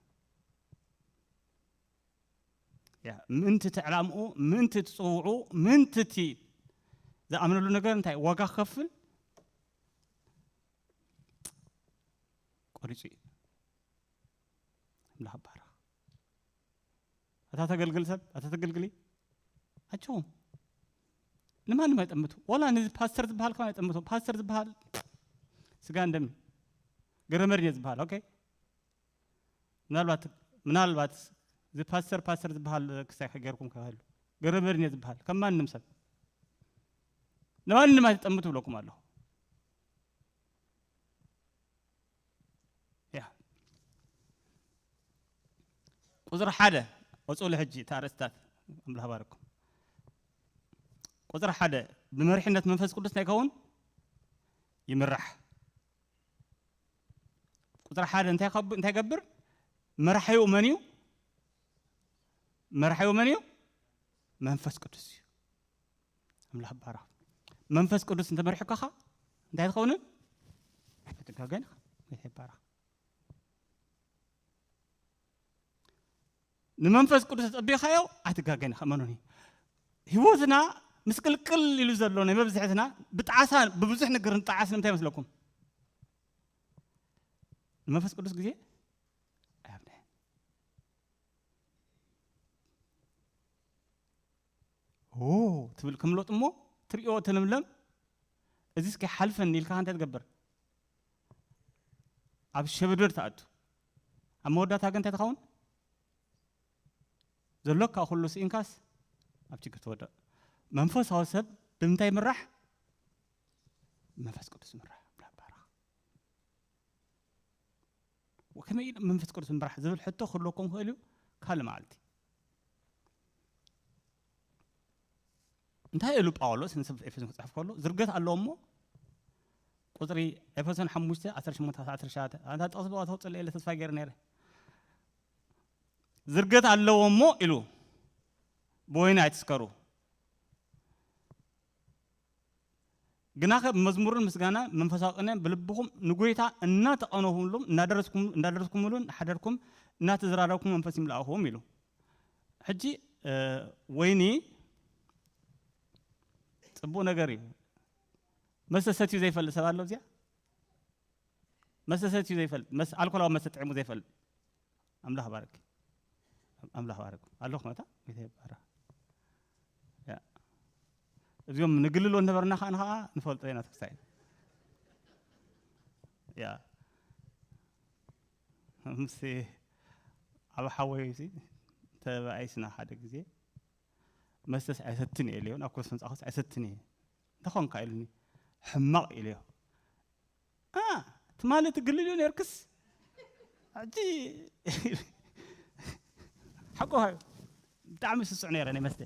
ያ፣ ምእንቲ እቲ ዕላምኡ፣ ምእንቲ እቲ ጽውዑ፣ ምእንቲ እቲ ዝኣምነሉ ነገር እንታይ ዋጋ ክኸፍል ቆሪጹ እዩ። ኣምላኽ ይባረኽ። ኣታ ተገልግል ሰብ፣ ኣታ ተገልግሊ፣ ኣቸውም ንማንም ኣይጠምቱ። ወላ ነዚ ፓስተር ዝበሃል ከማን ኣይጠምቱ። ፓስተር ዝበሃል ስጋ እንደም ገረመድን ዝበሃል፣ ኦኬ። ምናልባት፣ ምናልባት እዚ ፓስተር፣ ፓስተር ዝበሃል ክሳይ ከገርኩም ክህሉ ገረመድን ዝበሃል ከም ማንም ሰብ ንማንም ኣይጠምቱ ብለኩም ኣለኹ። ያ። ቁጽሪ ሓደ፣ ወጽኡሉ ሕጂ እቲ ኣርእስታት ኣምላኽ ባርኩም። ቁጽሪ ሓደ፣ ብመሪሕነት መንፈስ ቅዱስ እንታይ ይኸውን? ይምራሕ። ቁጽሪ ሓደ እንታይ ከብ-፣ እንታይ ይገብር? መራሒኡ መን እዩ? መራሒኡ መን እዩ? መንፈስ ቅዱስ እዩ። ኣምላኽ ይባረኽ። መንፈስ ቅዱስ እንተመሪሑካ እንታይ ትኸውንን? ኣይትጋገን ኢኻ። ጌታ ይባረኽ። ንመንፈስ ቅዱስ ተጸቢኻዮ ኣይትጋገን ኢኻ። እመኑኒ። ህይወትና ምስቅልቅል ኢሉ ዘሎ ናይ መብዝሕትና ብጣዕሳ፣ ብብዙሕ ነገር ንጣዓስ ንምንታይ ይመስለኩም? ንመንፈስ ቅዱስ ግዜ ኣይሃብናዮን። ኦ ትብል ክምለጥ እሞ ትርእዮ እቲ ለምለም፣ እዚስ ከይሓልፈኒ ኢልካ እንታይ ትገብር? ኣብ ሸበድበድ ትኣቱ። ኣብ መወዳእታ ግን እንታይ ትኸውን? ዘሎካ ኩሉ ስኢንካስ ኣብ ችግር ትወድቕ። መንፈሳዊ ሰብ ብምንታይ ይምራሕ? መንፈስ ቅዱስ ይምራሕ። ኣምላኽ ይባረኽ። ወከመይ ኢሉ መንፈስ ቅዱስ ምራሕ ዝብል ሕቶ ክህልወኩም ክእል እዩ። ካልእ መዓልቲ እንታይ ኢሉ ጳውሎስ ንሰብ ኤፌሶን ክጽሕፍ ከሎ ዝርገት ኣለዎ እሞ ቁጽሪ ኤፌሶን ሓሙሽተ ዓሰርተ ሸሞንተ ዓሰርተ ትሽዓተ ኣንታ ጥቕሲ ብቐቶ ጽለ ኢለ ተስፋ ገይረ ነይረ። ዝርገት ኣለዎ እሞ ኢሉ ብወይኒ ኣይትስከሩ። ግናኸ ብመዝሙርን ምስጋና መንፈሳዊ ቅኔን ብልብኹም ንጎይታ እናተቐነኹምሉም እናደረስኩም-፣ እንዳደረስኩምሉን እናሓደርኩም እናተዘራረብኩም መንፈስ ይምላእኹም ኢሉ። ሕጂ፣ እ፣ ወይኒ ጽቡቕ ነገር እዩ። መስተ ሰትዩ ዘይፈልጥ ሰብ ኣሎ እዚኣ? መስተ ሰትዩ ዘይፈልጥ፣ መስ-፣ ኣልኮላዊ መስተ ጥዒሙ ዘይፈልጥ? ኣምላኽ ባርክ። ኣምላኽ ባርክ። ኣለኹ መታ? ጌታ ይባረኽ። ያ። እዚኦም ንግልሎ ነበርና ከኣ ንኸኣ ንፈልጦ ኢና ተክሳይ። ያ። ምስ ዓቢ ሓወይ ሲ ተባኢስና ሓደ ግዜ መስተስ ኣይሰትን እየ ኢለዮ፣ ናብ ኮንፈረንስ ኣኸስ ኣይሰትን እየ። እንታይ ኾንካ ኢሉኒ። ሕማቕ ኢለዮ። አ፣ ትማሊ ትግልልዮ ነርክስ? ሕጂ ሓቆ ሃዩ። ብጣዕሚ ስሱዕ ነይረ ናይ መስተ።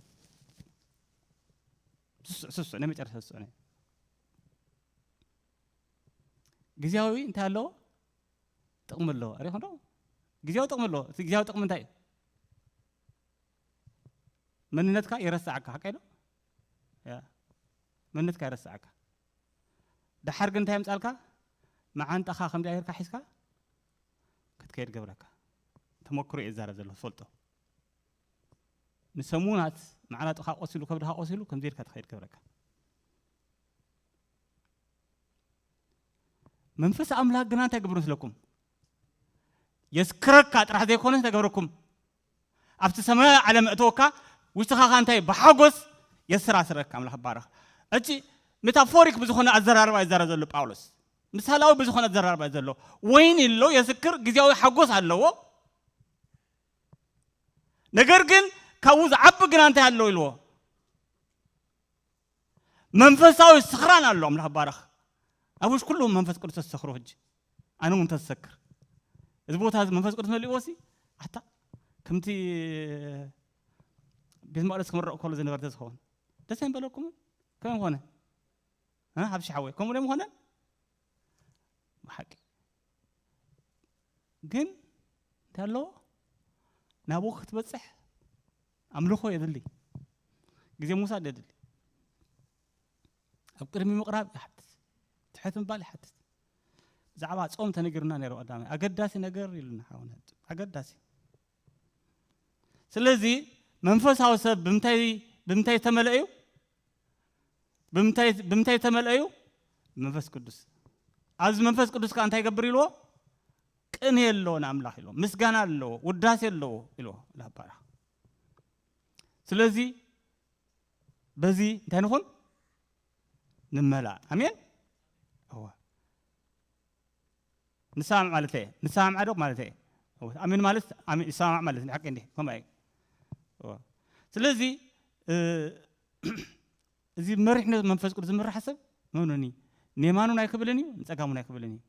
ስሱዕ፣ ስሱዕ፣ ናይ መጨረሻ ስሱዕ ነይረ። ግዜያዊ እንታይ ኣለዎ? ጥቕሚ ኣለዎ። ኣሪኹም ዶ? ግዜያዊ ጥቕሚ ኣለዎ። እቲ ግዜያዊ ጥቕሚ እንታይ እዩ? መንነትካ የረስዓካ፣ ሓቀይ ዶ? ያ። መንነትካ የረስዓካ። ደሓር ግን እንታይ የምጻልካ? መዓንጣኻ ከምዚ ጌርካ ሒዝካ ክትከይድ ገብረካ። ተመክሮ እየ ዝዛረብ ዘለኹ፣ ትፈልጦ። ንሰሙናት መዓናጥኻ ቆሲሉ፣ ከብድኻ ቆሲሉ፣ ከምዚ ጌርካ ትኸይድ ገብረካ። መንፈስ ኣምላኽ ግና እንታይ ገብር መስለኩም? የስክረካ ጥራሕ ዘይኮነስ እንታይ ገብረኩም? ኣብቲ ሰማያዊ ዓለም እእተወካ፣ ውሽጥኻ ኸኣ እንታይ ብሓጎስ የሰራስረካ። ኣምላኽ ይባረኽ። ሕጂ ሜታፎሪክ ብዝኾነ ኣዘራርባ ይዛረብ ዘሎ ጳውሎስ። ምሳሌያዊ ብዝኾነ ኣዘራርባ እዩ ዘሎ። ወይኒ ኣሎ፣ የስክር፣ ግዜያዊ ሓጎስ ኣለዎ። ነገር ግን ካብኡ ዝዓቢ ግና እንታይ ኣለዎ ኢልዎ? መንፈሳዊ ስኽራን ኣሎ። ኣምላኽ ይባረኽ። ኣብ ውሽ ኩሉ መንፈስ ቅዱስ ተሰኽሮ ሕጂ ኣነ እውን ተሰክር እዚ ቦታ እዚ መንፈስ ቅዱስ መሊእዎ ሲ ኣታ ከምቲ ቤት መቅደስ ክምረቕ ከሎ ዝነበረ ተዝኸውን ደስ ኣይምበለኩምን? ከመይ ምኾነ? እ? ሓብሽ ሓወይ ከምኡ ዶ ምኾነ? ብሓቂ ግን እንታይ ኣለዎ? ናብኡ ክትበፅሕ ኣምልኾ የድሊ፣ ግዜ ምውሳድ የድሊ። ኣብ ቅድሚ ምቕራብ ይሓትት፣ ትሕት ምባል ይሓትት። ብዛዕባ ጾም ተነጊሩና ነይሩ ቀዳማይ ኣገዳሲ ነገር ኢሉና ሓውና፣ ኣገዳሲ። ስለዚ መንፈሳዊ ሰብ ብምንታይ ብምንታይ ዝተመልአ እዩ? ብምንታይ ዝተመልአ እዩ? መንፈስ ቅዱስ። ኣብዚ መንፈስ ቅዱስ ከዓ እንታይ ይገብር ኢልዎ? ቅኔ ኣለዎ ንኣምላኽ ኢልዎ፣ ምስጋና ኣለዎ፣ ውዳሴ ኣለዎ ኢልዎ ላባራ። ስለዚ በዚ እንታይ ንኹን? ንመላእ። ኣሜን። እወ። ንሰማማዕ ማለት እየ። ንሰማማዕ ዶ ማለት እየ። እወ። ኣሜን ማለት ኣሜን፣ ይሰማማዕ ማለት እዩ። ሓቂ እንዲህ ከምኡ እዩ። እወ። ስለዚ እ፣ እዚ መሪሕነት መንፈስ ቅዱስ ዝምራሕ ሰብ መኑኒ ንየማኑን ኣይክብልን እዩ፣ ንጸጋሙን ኣይክብልን እዩ።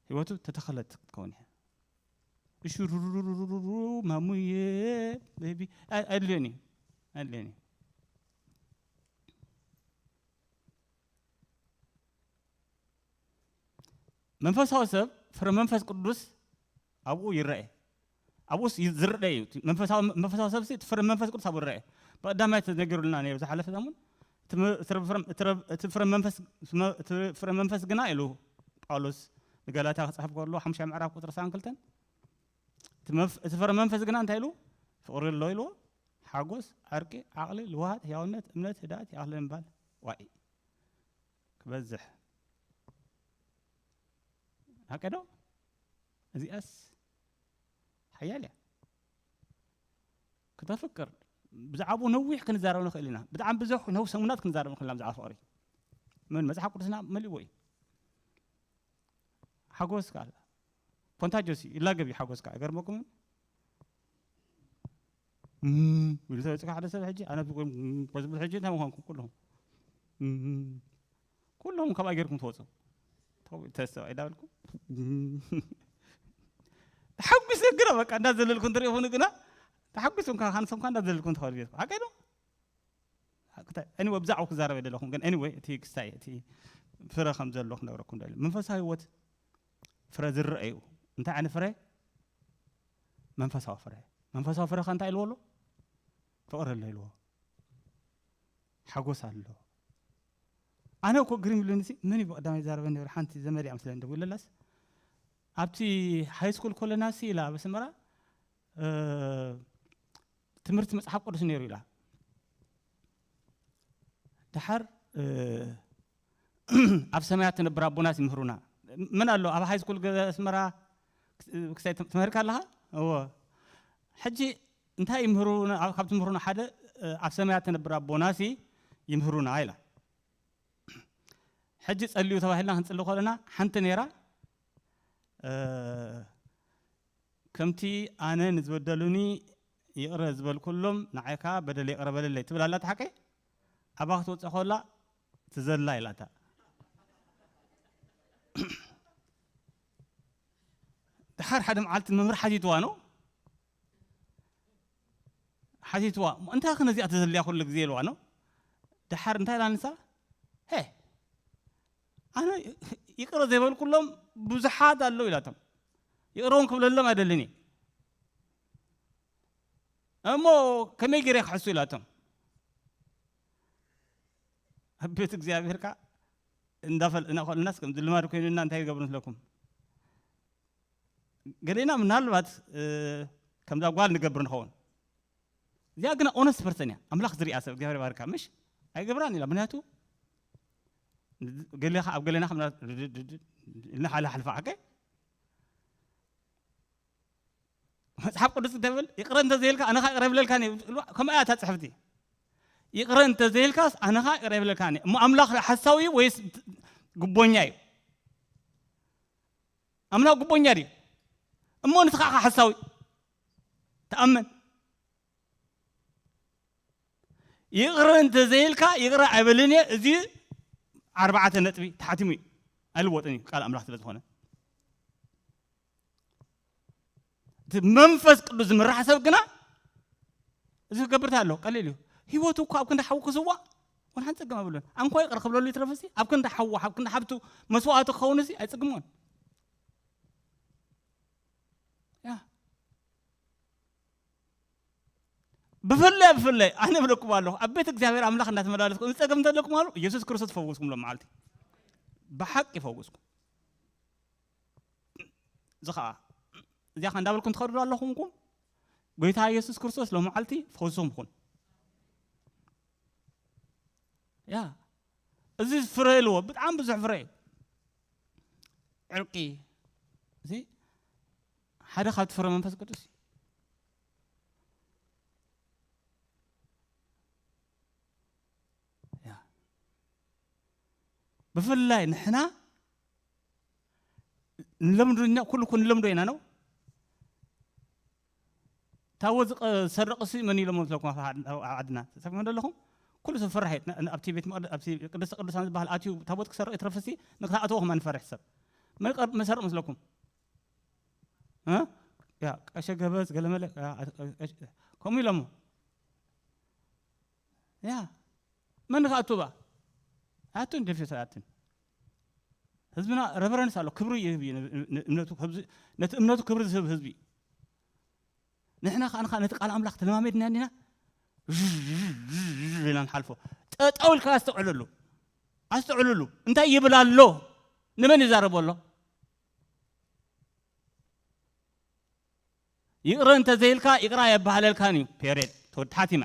ህይወቱ ተተኸለት ክትከውን እያ። እሹሩሩሩሩሩ ማሙዬ ቤቢ ኣይ- ኣይድልዮን እዩ፣ ኣይድልዮን እዩ። መንፈሳዊ ሰብ ፍረ መንፈስ ቅዱስ ኣብኡ ይረአ። ኣብኡስ ይ- ዝረአ እዩ። እቲ መንፈሳዊ መንፈሳዊ ሰብሲ እቲ ፍረ መንፈስ ቅዱስ ኣብኡ ይረአ። ብቐዳማይ ተነጊሩልና ነይሩ ዝሓለፈ ሰሙን። እቲ መ- እቲ ፍረ- እቲ ፍረ- እቲ ፍረ መንፈስ እቲ ፍረ መንፈስ ግና ኢሉ ጳውሎስ ንገላትያ ክጽሕፍ ከሎ ሓሙሻይ ምዕራፍ ቁጽሪ ሰብዓን ክልተን እቲ መፍ- እቲ ፍረ መንፈስ ግና እንታይ ኢሉ? ፍቕሪ ኣሎ ኢልዎ። ሓጎስ፣ ዕርቂ፣ ዓቕሊ፣ ልውሃት፣ ህያውነት፣ እምነት፣ ህድኣት፣ ይኣኽለ ምባል። ዋኢ ክበዝሕ ሓቂ ዶ? እዚኣስ ሓያል እያ። ክተፍቅር ብዛዕባኡ ነዊሕ ክንዛረብ ንኽእል ኢና። ብጣዕሚ ብዙሕ ነው ሰሙናት ክንዛረብ ንኽእል ኢና ብዛዕባ ፍቕሪ። ምን መጽሓፍ ቅዱስና መሊእዎ እዩ። ሓጎስ ከኣ ኮንታጆስ እዩ፣ ይላገብ እዩ ሓጎስ ከኣ። ይገርመኩም እዩ። እም፣ ኢሉ ተበጽካ ሓደ ሰብ ሕጂ፣ ኣነ ብጎ-፣ እም፣ ኮዝብል ሕጂ እንታይ ምዃንኩም ኩለኹም? እም፣ ኩለኹም ካብኣ ጌርኩም ትወጹ። ተው፣ ተሰብ ኣይዳበልኩም። እም፣ ተሓጒሰ ግና በቃ እንዳዘለልኩ እንትሪእኹኒ ግና፣ ተሓጒስኩም ከኣ ሃንሶም ከኣ እንዳዘለልኩም ትኸዱ ጌርኩም። ሓቀይ ዶ? ሓቅታ-፣ anyway፣ ብዛዕባ ክዛረብ ኣይደለኹም፣ ግን anyway፣ እቲ ክስታይ፣ እቲ ፍረ ከም ዘሎ ክነግረኩም ደልየ። መንፈሳዊ ህይወት ፍረ ዝረአ እዩ። እንታይ ዓይነት ፍረ? መንፈሳዊ ፍረ። መንፈሳዊ ፍረ ከ እንታይ ኢልዎ ኣሎ? ፍቕሪ ኣሎ ኢልዎ። ሓጎስ ኣሎ። ኣነ እኮ ግርም ኢሉኒ ሲ፣ መን እዩ ብቐዳማይ ይዛረበ ነይሩ? ሓንቲ ዘመድ እያ መስለኒ ደዊለላስ፣ ኣብቲ ሃይ ስኩል ኮለና ሲ ኢላ ኣብ ኣስመራ፣ እ፣ ትምህርቲ መጽሓፍ ቅዱስ ነይሩ ኢላ። ደሓር፣ እ፣ ኣብ ሰማያት ትነብር ኣቦናስ ይምህሩና። መን ኣሎ ኣብ ሃይ ስኩል ገ-፣ ኣስመራ ክስ-፣ ክሳይ ትም-፣ ትምህርካ ኣለኻ? እወ። ሕጂ እንታይ ይምህሩና? ኣብ፣ ካብ ትምህሩና ሓደ፣ እ፣ ኣብ ሰማያት ትነብር ኣቦናሲ ይምህሩና ኢላ። ሕጂ ጸልዩ ተባሂልና ክንጽሊ ከለና ሓንቲ ነይራ፣ እ፣ ከምቲ ኣነ ንዝበደሉኒ ይቕረ ዝበልኩሎም ንዓይ ከኣ በደል ይቕረ በለለይ ትብል ኣላ። እቲ ሓቀይ ኣባ ክትወጽእ ከላ ትዘላ ኢላታ። ድሓር ሓደ መዓልቲ መምህር ሓቲትዋ ነው፣ ሓቲትዋ፣ "እንታይ ከ ነዚኣ ትዘልያ ኩሉ ግዜ?" ኢልዋ ነው። ድሓር እንታይ ኢላ ንሳ? "ሄ፣ ኣነ ይቕረ ዘይበልኩሎም ብዙሓት ኣለዉ" ኢላቶም። "ይቕረ እውን ክብለሎም ኣይደልን እየ። እሞ ከመይ ገይረ ክሕሱ?" ኢላቶም። ኣብ ቤት እግዚኣብሔር ከኣ እንዳፈል-፣ እናኸልናስ ከምዚ ልማድ ኮይኑና እንታይ ይገብሩ ንስለኩም? ገሌና ምናልባት፣ እ፣ ከምዛ ጓል ንገብር ንኸውን። እዚኣ ግና ኦነስት ፐርሰን እያ። ኣምላኽ ዝሪኣ ሰብ እግዚኣብሔር ይባርካ። ምሽ ኣይገብራን ኢላ። ምክንያቱ ገሌኻ ኣብ ገሌና ከም ኢልና ሓለ ሓልፋ ሓቀ መጽሓፍ ቅዱስ እንተብል ይቕረ እንተዘይልካ ኣነኻ ይቕረ ይብለልካን እየ። ከምኣ እያ እታ ጽሕፍቲ። ይቕረ እንተዘይልካስ ኣነኻ ይቕረ ይብለልካን እየ። እሞ ኣምላኽ ሓሳዊ እዩ ወይስ ግቦኛ እዩ? ኣምላኽ ግቦኛ ድዩ? እሞ ንስኻ ኢኻ ሓሳዊ። ተኣመን። ይቕረ እንተዘይልካ ይቕረ ኣይበልን እየ። እዚ ኣርባዕተ ነጥቢ ተሓቲሙ እዩ። ኣይልወጥን እዩ ቃል ኣምላኽ ስለ ዝኾነ። እቲ መንፈስ ቅዱስ ዝምራሕ ሰብ ግና እዚ ክገብር እንታይ ኣሎ? ቀሊል እዩ። ህይወቱ እኮ ኣብ ክንዲ ሓዊ ክስዋእ ወላ ሓንቲ ጸገም ኣብሉን። ኣንኳ ይቕረ ክብለሉ ይትረፍሲ ኣብ ክንዲ ሓዊ፣ ኣብ ክንዲ ሓብቱ መስዋዕቲ ክኸውን እዚ ኣይጽግሞን። ያ ብፍላይ ብፍላይ ኣነ ብለኩም ኣለኹ ኣብ ቤት እግዚኣብሔር ኣምላኽ እንዳተመላለስኩም እዚ ጸገም እንተለኩም ኣሉ ኢየሱስ ክርስቶስ ፈውስኩም ሎም መዓልቲ ብሓቂ ይፈውስኩም። እዚ ኸዓ እዚኣ ኸ እንዳበልኩም ትኸዱ ኣለኹም እኮ ጎይታ ኢየሱስ ክርስቶስ ሎም መዓልቲ ፈውስኩም ይኹን። ያ እዚ ፍረ ኢልዎ ብጣዕሚ ብዙሕ ፍረ እዩ። ዕርቂ እዚ ሓደ ካብቲ ፍረ መንፈስ ቅዱስ እዩ። ያ ብፍላይ ንሕና ንለምዶ ኢና፣ ኩሉ እኮ ንለምዶ ኢና ነው። ታቦት ዝሰርቕ ሲ መን ኢሎም መስለኩም? ኣብ ዓድና ተሰምዑ ኣለኹም። ኩሉ ሰብ ፈራሕ እዩ። ኣብቲ ቤት መቕደስ ኣብቲ ቅድስተ ቅዱሳን ዝበሃል ኣትዩ ታቦት ክሰርቕ ይትረፍሲ ንክትኣትዎ ከማን ፈርሕ ሰብ መን ቀር- መሰርቕ መስለኩም? እ? ያ ቀሸ ገበዝ ገለመለ ያ፣ ቀሸ- ከምኡ ኢሎሞ ያ መን ከኣቱ ባ ኣቱን ደፊ ኣትን ህዝብና ረቨረንስ ኣሎ ክብሪ ይህብ እዩ ን- ን- እምነቱ ከብዚ- ነቲ እምነቱ ክብሪ ዝህብ ህዝቢ እዩ። ንሕና ከዓ ንኻ ነቲ ቃል ኣምላኽ ተለማሜድና እንዲና ና ንሓልፎ ጠጠው ኢልካ ኣስተውዕለሉ ኣስተውዕለሉ እንታይ ይብል ኣሎ? ንመን ይዛረቦ ኣሎ? ይቕረ እንተዘይልካ ይቕራ የባህለልካን እዩ። ፔሬድ ተወድሓት ይመ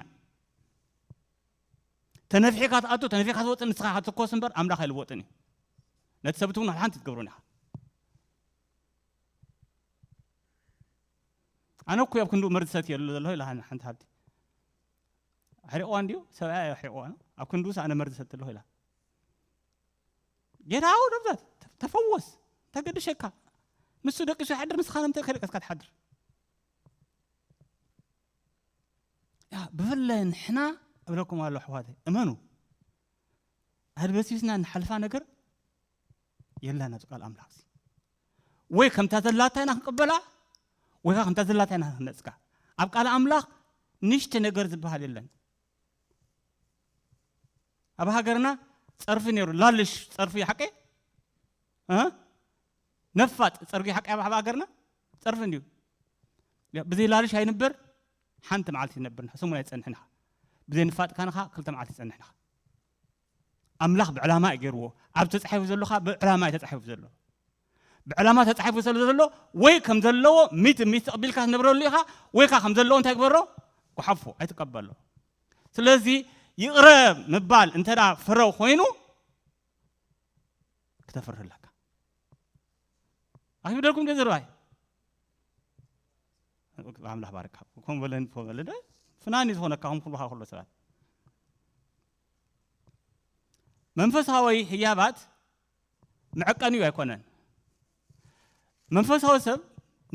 ተነፊሕካ ትኣቱ ተነፊሕካ ትወፅእ ንስኻ ትኮስ እምበር ኣምላኽ ኣይልወጥን እዩ። ነቲ ሰብት እውን ሓንቲ ትገብሩን ኢኻ። ኣነ እኮ ኣብ ክንዱ መርዚ ሰት የሉ ዘለኹ ኢላ ሓንቲ ሓብቲ ኣሕሪቕዋ እንዲዩ ሰብኣይ ኣሕሪቕዋ ኣብ ክንዱስ ኣነ መርዚ ሰት ኣለኹ ኢላ ጌታው ደብዛት ተፈወስ ተገድሸካ ንሱ ደቂሱ ይሓድር ንስኻ ነምተ ከደቀስካ ትሓድር። ያ ብፍላይ ንሕና እብለኩም ኣሎ ኣሕዋተይ እመኑ ኣድበሲስና ንሓልፋ ነገር የላን ኣብዚ ቃል ኣምላኽ እዚ ወይ ከምታ ዘላታ ኢና ክንቅበላ ወይ ከዓ ከምታ ዘላታ ኢና ክንነፅጋ ኣብ ቃል ኣምላኽ ንሽተ ነገር ዝበሃል የለን ኣብ ሃገርና ፀርፊ ነይሩ ላልሽ ፀርፊ ሓቂ ነፋጥ ፀርጊ ሓቂ ኣብ ሃገርና ፀርፊ እንድዩ ብዘይ ላልሽ ኣይንበር ሓንቲ መዓልቲ ይነብር ሰሙን ኣይፀንሕን ኢኻ ብዘይ ንፋጥ ካንኻ ክልተ መዓልቲ ይፀንሕን ኢኻ ኣምላኽ ብዕላማ እዩ ገይርዎ ኣብ ተፃሒፉ ዘሎኻ ብዕላማ እዩ ተፃሒፉ ዘሎ ብዕላማ ተፃሒፉ ስለ ዘሎ ወይ ከም ዘለዎ ሚት ሚት ተቕቢልካ ትነብረሉ ኢኻ ወይ ከዓ ከም ዘለዎ እንታይ ግበሮ ጓሓፎ ኣይትቀበሎ ስለዚ ይቕረ ምባል እንተ ፍረ ኮይኑ ክተፍርህ ኣለካ ኣክብደልኩም ገ ዝርባይ ኣምላኽ ባርካ ከም በለን በለ ፍናኒ ዝኾነካ ከም ኩልኻ ኩሎ ሰባት መንፈሳዊ ህያባት መዐቀንዩ ኣይኮነን መንፈሳዊ ሰብ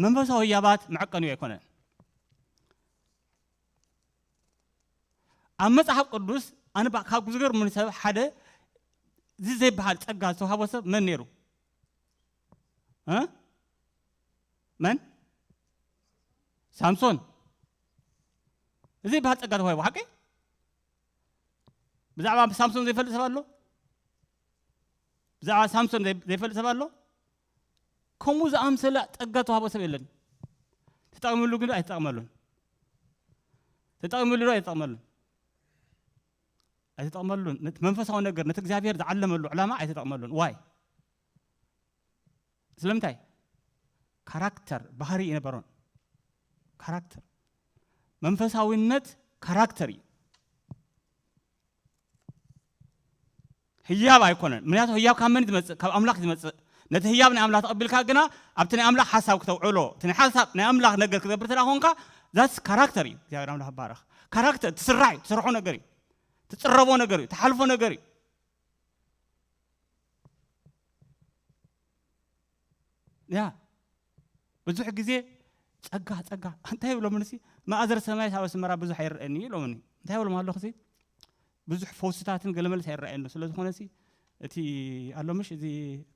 መንፈሳዊ ህያባት መዐቀንዩ ኣይኮነን ኣብ መጽሓፍ ቅዱስ ኣነ ካብ ዝገርሙኒ ሰብ ሓደ እዚ ዘይበሃል ጸጋ ዝተዋሃቦ ሰብ መን ነይሩ መን ሳምሶን እዚ ይበሃል ጸጋ ተዋሂቡ ሓቂ ብዛዕባ ሳምሶን ዘይፈልጥ ሰብ ኣሎ ብዛዕባ ሳምሶን ዘይፈልጥ ሰብ ኣሎ ከምኡ ዝኣምሰለ ጸጋ ተዋህቦ ሰብ የለን ተጠቕምሉ ግን ኣይተጠቕመሉን ተጠቕምሉ ዶ ኣይተጠቕመሉን ኣይተጠቕመሉን ነቲ መንፈሳዊ ነገር ነቲ እግዚኣብሔር ዝዓለመሉ ዕላማ ኣይተጠቕመሉን ዋይ ስለምንታይ ካራክተር ባህሪ የነበሮን ካራክተር መንፈሳዊነት ካራክተር እዩ ህያብ ኣይኮነን ምክንያቱ ህያብ ካብ መን ዝመፅእ ካብ ኣምላኽ ዝመፅእ ነቲ ህያብ ናይ ኣምላኽ ተቐቢልካ ግና ኣብቲ ናይ ኣምላኽ ሓሳብ ክተውዕሎ እቲ ናይ ሓሳብ ናይ ኣምላኽ ነገር ክገብር ተዳ ኮንካ ዛስ ካራክተር እዩ እግዚኣብሔር ኣምላኽ ባረኽ ካራክተር ትስራሕ እዩ ትሰርሖ ነገር እዩ ትፅረቦ ነገር እዩ ትሓልፎ ነገር እዩ ያ ብዙሕ ግዜ ጸጋ ጸጋ እንታይ ይብሎምንሲ ማእዘር ሰማይ ሳብ ኣስመራ ብዙሕ ኣይረአኒ ይብሎምኒ እንታይ ይብሎም ኣለኹሲ ብዙሕ ፈውስታትን ገለመለስ ኣይረኣየሉ። ስለ ዝኾነ ሲ እቲ ኣሎ ምሽ፣ እዚ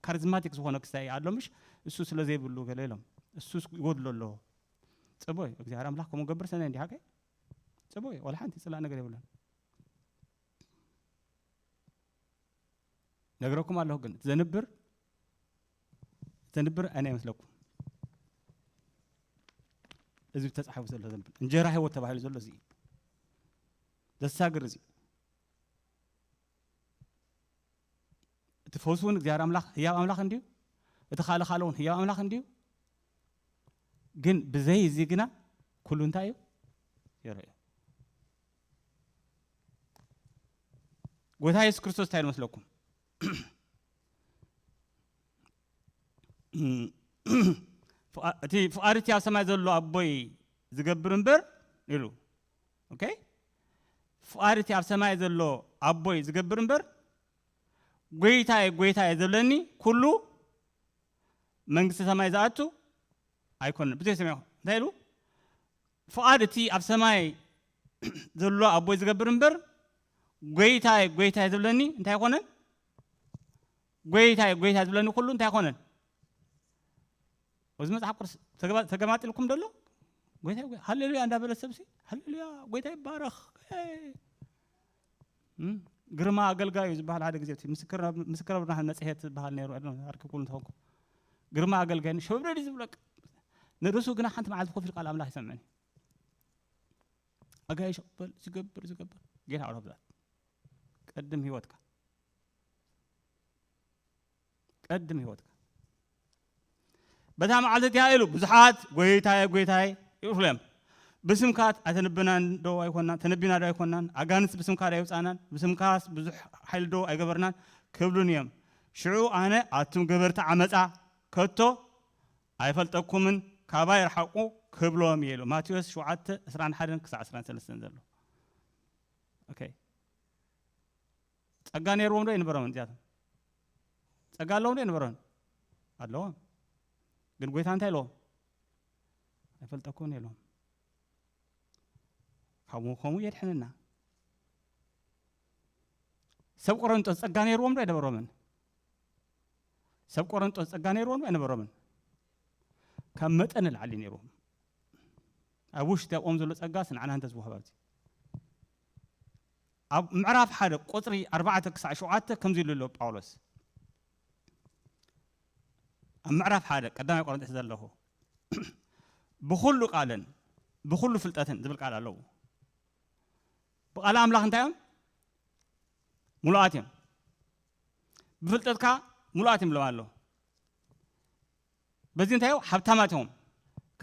ካሪዝማቲክ ዝኾነ ክስታይ ኣሎ ምሽ፣ እሱ ስለ ዘይብሉ ገለ ኢሎም፣ እሱ ይጎድሎ ኣሎ። ጽቡይ እግዚኣብሔር ኣምላኽ ከምኡ ገብር ሰነ እንዲሃ ከ ጽቡይ ወላ ሓንቲ ጽላእ ነገር የብሉን። ነግረኩም ኣለኹ ግን ዘንብር ዘንብር ኣነ ይመስለኩም። እዚ ተጻሒፉ ዘሎ ዘንብር እንጀራ ህይወት ተባሂሉ ዘሎ እዚ እዩ። ዘሳግር እዚ እቲ ፈውስ እውን እግዚኣብሔር ኣምላኽ ህያብ ኣምላኽ እንድዩ። እቲ ካልእ ካልእ እውን ህያብ ኣምላኽ እንድዩ። ግን ብዘይ እዚ ግና ኩሉ እንታይ እዩ? የረዮ። ጎይታ የሱስ ክርስቶስ እንታይ ይመስለኩም? ፍቓ-፣ እቲ ፍቓድ እቲ ኣብ ሰማይ ዘሎ ኣቦይ ዝገብር እምበር ኢሉ። ኦኬ? ፍቓድ እቲ ኣብ ሰማይ ዘሎ ኣቦይ ዝገብር እምበር፣ ጎይታየ፣ ጎይታየ ዝብለኒ ኩሉ መንግስቲ ሰማይ ዝኣቱ ኣይኮነን። ብዙሕ ሰሚዑ እንታይ ኢሉ? ፍቓድ እቲ ኣብ ሰማይ ዘሎ ኣቦይ ዝገብር እምበር፣ ጎይታየ፣ ጎይታየ ዝብለኒ እንታይ ኣይኮነን? ጎይታየ፣ ጎይታየ ዝብለኒ ኩሉ እንታይ ኣይኮነን? እዚ መጽሓፍ ቅዱስ ተገባ-፣ ተገማጢልኩም ደሎ? ጎይታ፣ ጎይታ፣ ሃሌሉያ እንዳበለ ሰብሲ፣ ሃሌሉያ፣ ጎይታ ይባረኽ። ኤይ። እም፣ ግርማ ኣገልጋዩ ዝበሃል ሓደ ግዜ እቲ ምስክር፣ ምስክር ብርሃን መጽሔት ዝበሃል ነይሩ፣ ኣድኖ፣ ኣርኪብኩም እንተኾንኩም። ግርማ ኣገልጋይ ሸብረዲ ዝብለቅ። ንርእሱ ግና ሓንቲ መዓልቲ ኮፍ ኢሉ ቃል ኣምላኽ ይሰምዕን እዩ። ኣጋይሽ በል፣ ዝገብር፣ ዝገብር። ጌታ ኣውራ ብዛት። ቀድም ህይወትካ። ቀድም ህይወትካ። በታ መዓልቲ እቲኣ ኢሉ ብዙሓት "ጎይታየ፣ ጎይታየ" ይብሉ እዮም። "ብስምካ ኣተንብናን ዶ ኣይኮናን? ተነቢና ዶ ኣይኮናን? ኣጋንንት ብስምካ ዶ ኣይውጻእናን? ብስምካስ ብዙሕ ሓይሊ ዶ ኣይገበርናን?" ክብሉን እዮም። ሽዑ ኣነ "ኣቱም ገበርቲ ዓመጻ ከቶ ኣይፈልጠኩምን፣ ካባይ ርሓቁ" ክብሎም እየ ኢሉ። ማቴዎስ ሸውዓተ፣ ዕስራን ሓደን ክሳዕ ዕስራን ሰለስተን ዘሎ። ኦኬ። ጸጋ ነይርዎም ዶ ኣይነበሮምን እዚኣቶም? ጸጋ ኣለዎም ዶ ኣይነበሮምን? ኣለዎም። ግን ጎይታ እንታይ ኢልዎም? "ኣይፈልጠኩምን" ኢልዎም። ከምኡ ከምኡ የድሕነና። ሰብ ቆረንጦስ ጸጋ ነይርዎም ዶ ኣይነበሮምን? ሰብ ቆረንጦስ ጸጋ ነይርዎም ዶ ኣይነበሮምን? ካብ መጠን ንላዕሊ ነይርዎም። ኣብ ውሽጢ ኣብኦም ዘሎ ጸጋስ ንዓና እንተዝወሃብ ኣብዚ። ኣብ ምዕራፍ ሓደ ቁጽሪ ኣርባዕተ ክሳዕ ሸውዓተ ከምዚ ኢሉ ኣሎ ጳውሎስ። ኣብ ምዕራፍ ሓደ ቀዳማይ ቆረንቶስ ዘለኹ፣ "ብኹሉ ቃልን ብኹሉ ፍልጠትን" ዝብል ቃል ኣለዎ። ብቃል ኣምላኽ እንታይ እዮም? ምሉኣት እዮም። ብፍልጠትካ ምሉኣት እዮም ኢሎም ኣሎ። በዚ እንታይ እዮም? ሃብታማት እዮም።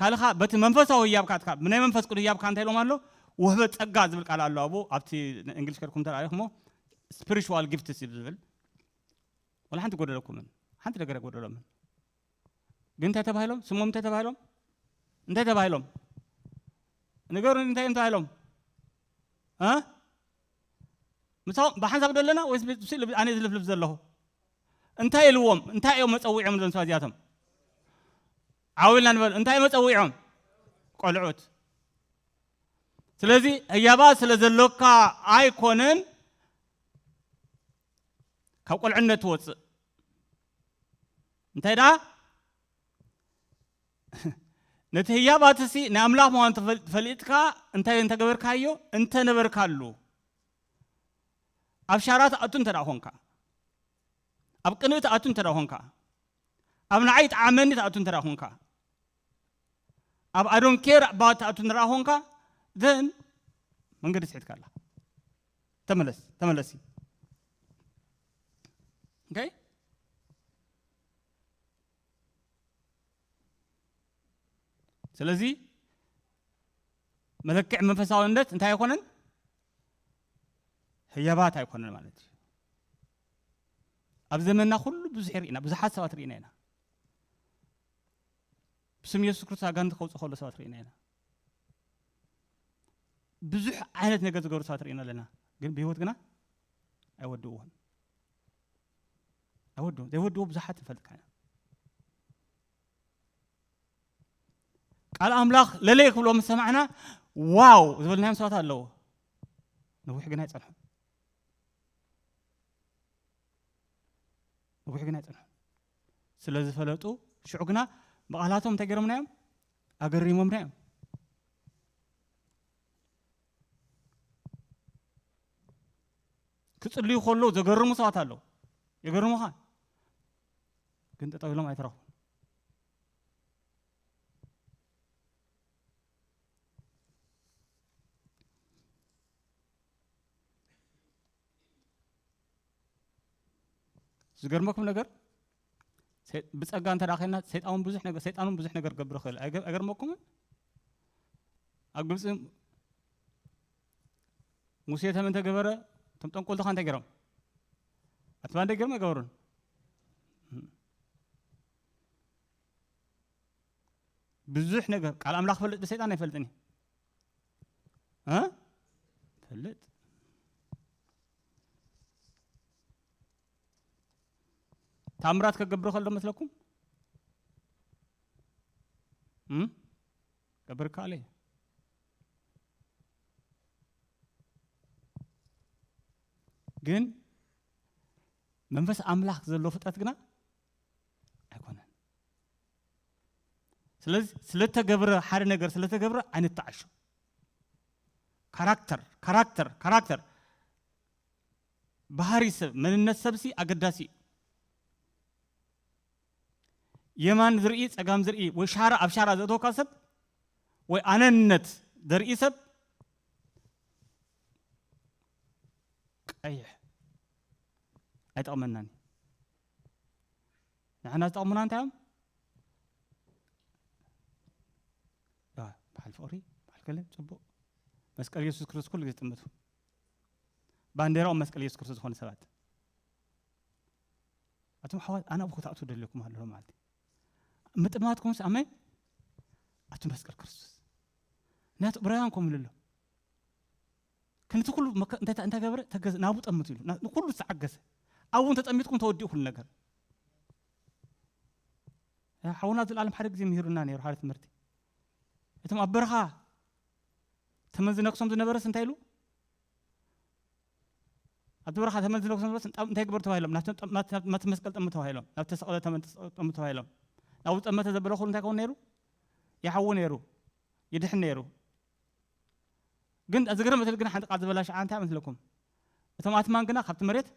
ካልኻ በቲ መንፈሳዊ ህያብካትካ፣ ብናይ መንፈስ ቅዱስ ህያብካ እንታይ ኢሎም ኣሎ? ውህበት ጸጋ ዝብል ቃል ኣሎ ኣብኡ፣ ኣብቲ እንግሊዝ ከድኩም ተራእዩኹሞ፣ ስፒሪቹዋል ጊፍትስ እዩ ዝብል። ወላ ሓንቲ ጎደለኩምን። ሓንቲ ነገር ኣይጎደሎምን። ግን እንታይ ተባሂሎም? ስሞም እንታይ ተባሂሎም? እንታይ ተባሂሎም? ንገሩኒ፣ እንታይ እዮም ተባሂሎም? እ? ምሳኦም ብሓንሳብ ደለና ወይስ ብ-፣ ስእሊ ኣነ ዝልፍልፍ ዘለኹ? እንታይ ኢልዎም? እንታይ እዮም መጸዊዖም እዞም ሰባት እዚኣቶም? ዓው ኢልና ንበል። እንታይ መጸዊዖም? ቆልዑት። ስለዚ ህያባት ስለ ዘሎካ ኣይኮነን ካብ ቆልዕነት ትወጽእ። እንታይ ደኣ? ነቲ ህያባትሲ ናይ ኣምላኽ ምዃኑ ተፈል-፣ ተፈሊጥካ እንታይ እንተገበርካዮ? እንተነበርካሉ። ኣብ ሻራ ትኣቱ እንተ ደኣ ኾንካ፣ ኣብ ቅንኢ ትኣቱ እንተ ደኣ ኾንካ፣ ኣብ ንዓይ ጠዓመኒ ትኣቱ እንተ ደኣ ኾንካ፣ ኣብ I don't care about ትኣቱ እንተ ደኣ ኾንካ፣ then መንገዲ ስሒትካ ኣላ። ተመለስ፣ ተመለሲ። ኦኬ? ስለዚ መለክዕ መንፈሳውነት እንታይ ኣይኮነን? ህያባት ኣይኮነን ማለት እዩ። ኣብ ዘመንና ኩሉ ብዙሕ ርኢና፣ ብዙሓት ሰባት ርኢና ኢና። ብስም የሱስ ክርስቶስ ኣጋንንቲ ከውጽእ ከሎ ሰባት ርኢና ኢና። ብዙሕ ዓይነት ነገር ዝገብሩ ሰባት ርኢና ኣለና። ግን ብህይወት ግና ኣይወድእዎን። ኣይወድእዎን። ዘይወድእዎ ብዙሓት ንፈልጥ ኢና። ቃል ኣምላኽ ለለይ ክብሎ ምስ ሰማዕና፣ ዋው ዝበልናዮም ሰባት ኣለዉ። ነዊሕ ግን ኣይጸንሑን። ነዊሕ ግን ኣይጸንሑ። ስለ ዝፈለጡ ሽዑ ግና ብቓላቶም እንታይ ገይሮምና እዮም? ኣገሪሞምና እዮም። ክጽልዩ ከለዉ ዘገርሙ ሰባት ኣለዉ። የገርሙኻ። ግን ጠጠው ኢሎም ኣይተረኽቡን። ዝገርመኩም ነገር ሰይ- ብጸጋ እንተ ደኣ ኸይድና ሰይጣን እውን ብዙሕ ነገር ሰይጣን እውን ብዙሕ ነገር ክገብር ይኽእል። ኣይገ- ኣይገርመኩምን? ኣብ ግብጺ ሙሴ ተመን ተገበረ እቶም ጠንቆልቲ ኸ እንታይ ገይሮም? ኣትባ እንደ ገይሮም ኣይገበሩን። ብዙሕ ነገር ቃል ኣምላኽ ፈልጥ ብሰይጣን ኣይፈልጥን እዩ። እ? ፈልጥ ታምራት ከገብር ከሎ መስለኩም? እም? ገብር ካለ ግን መንፈስ ኣምላኽ ዘሎ ፍጥረት ግና ኣይኮነን። ስለዚ ስለተገብረ ሓደ ነገር ስለተገብረ ኣይንተዓሾ። ካራክተር ካራክተር ካራክተር ባህሪ ሰብ መንነት ሰብሲ ኣገዳሲ እዩ። የማን ዝርኢ ጸጋም ዝርኢ ወይ ሻራ ኣብ ሻራ ዘእተወካ ሰብ ወይ ኣነነት ዘርኢ ሰብ ቀይሕ ኣይጠቕመናን እዩ። ንሕና ዝጠቕሙና እንታይ እዮም? ያ፣ በዓል ፍቕሪ በዓል ከለ ጽቡቕ መስቀል የሱስ ክርስቶስ ኩሉ ግዜ ጥምቱ ባንዴራኦም መስቀል የሱስ ክርስቶስ ዝኾኑ ሰባት ኣቱም ኣሕዋት ኣነ ኣብኡ ክትኣትዉ ደልየኩም ኣለኹ ማለት እዩ። ምጥማትኩምስ ኣመን ኣቱ መስቀል ክርስቶስ ናቱ ብራያን ኮም ኢሉ ኣሎ። ክንዲ ኩሉ መከ- እንታይ እንታይ ገበረ ተገዘ ናቡ ጠምቱ ኢሉ ና- ንኩሉ ዝተዓገሰ ኣብኡ እንተጠሚትኩም ተወዲኡ ኩሉ ነገር። ያ ሓውና ዘላለም ሓደ ግዜ ምሂሩና ነይሩ ሓደ ትምህርቲ እቶም ኣብ በረኻ ተመን ዝነክሶም ዝነበረስ እንታይ ኢሉ ኣብቲ በረኻ ተመን ዝነግሶ ነበርስ እንታይ ግበሩ ተባሂሎም ናብቲ ጠ- ናብቲ ናብቲ ናብቲ መስቀል ጠሙ ተባሂሎም ናብቲ ተሰቕለ ተመን ተሰ- ጠሙ ተባሂሎም ናብኡ ጠመተ ዘበለ ኩሉ እንታይ ከውን ነይሩ? ይሓዊ ነይሩ። ይድሕን ነይሩ። ግን ዝገርም እቲ ግን ሓንቲ ቃል ዝበላሽዓ እንታይ መስለኩም? እቶም ኣትማን ግና ካብቲ መሬት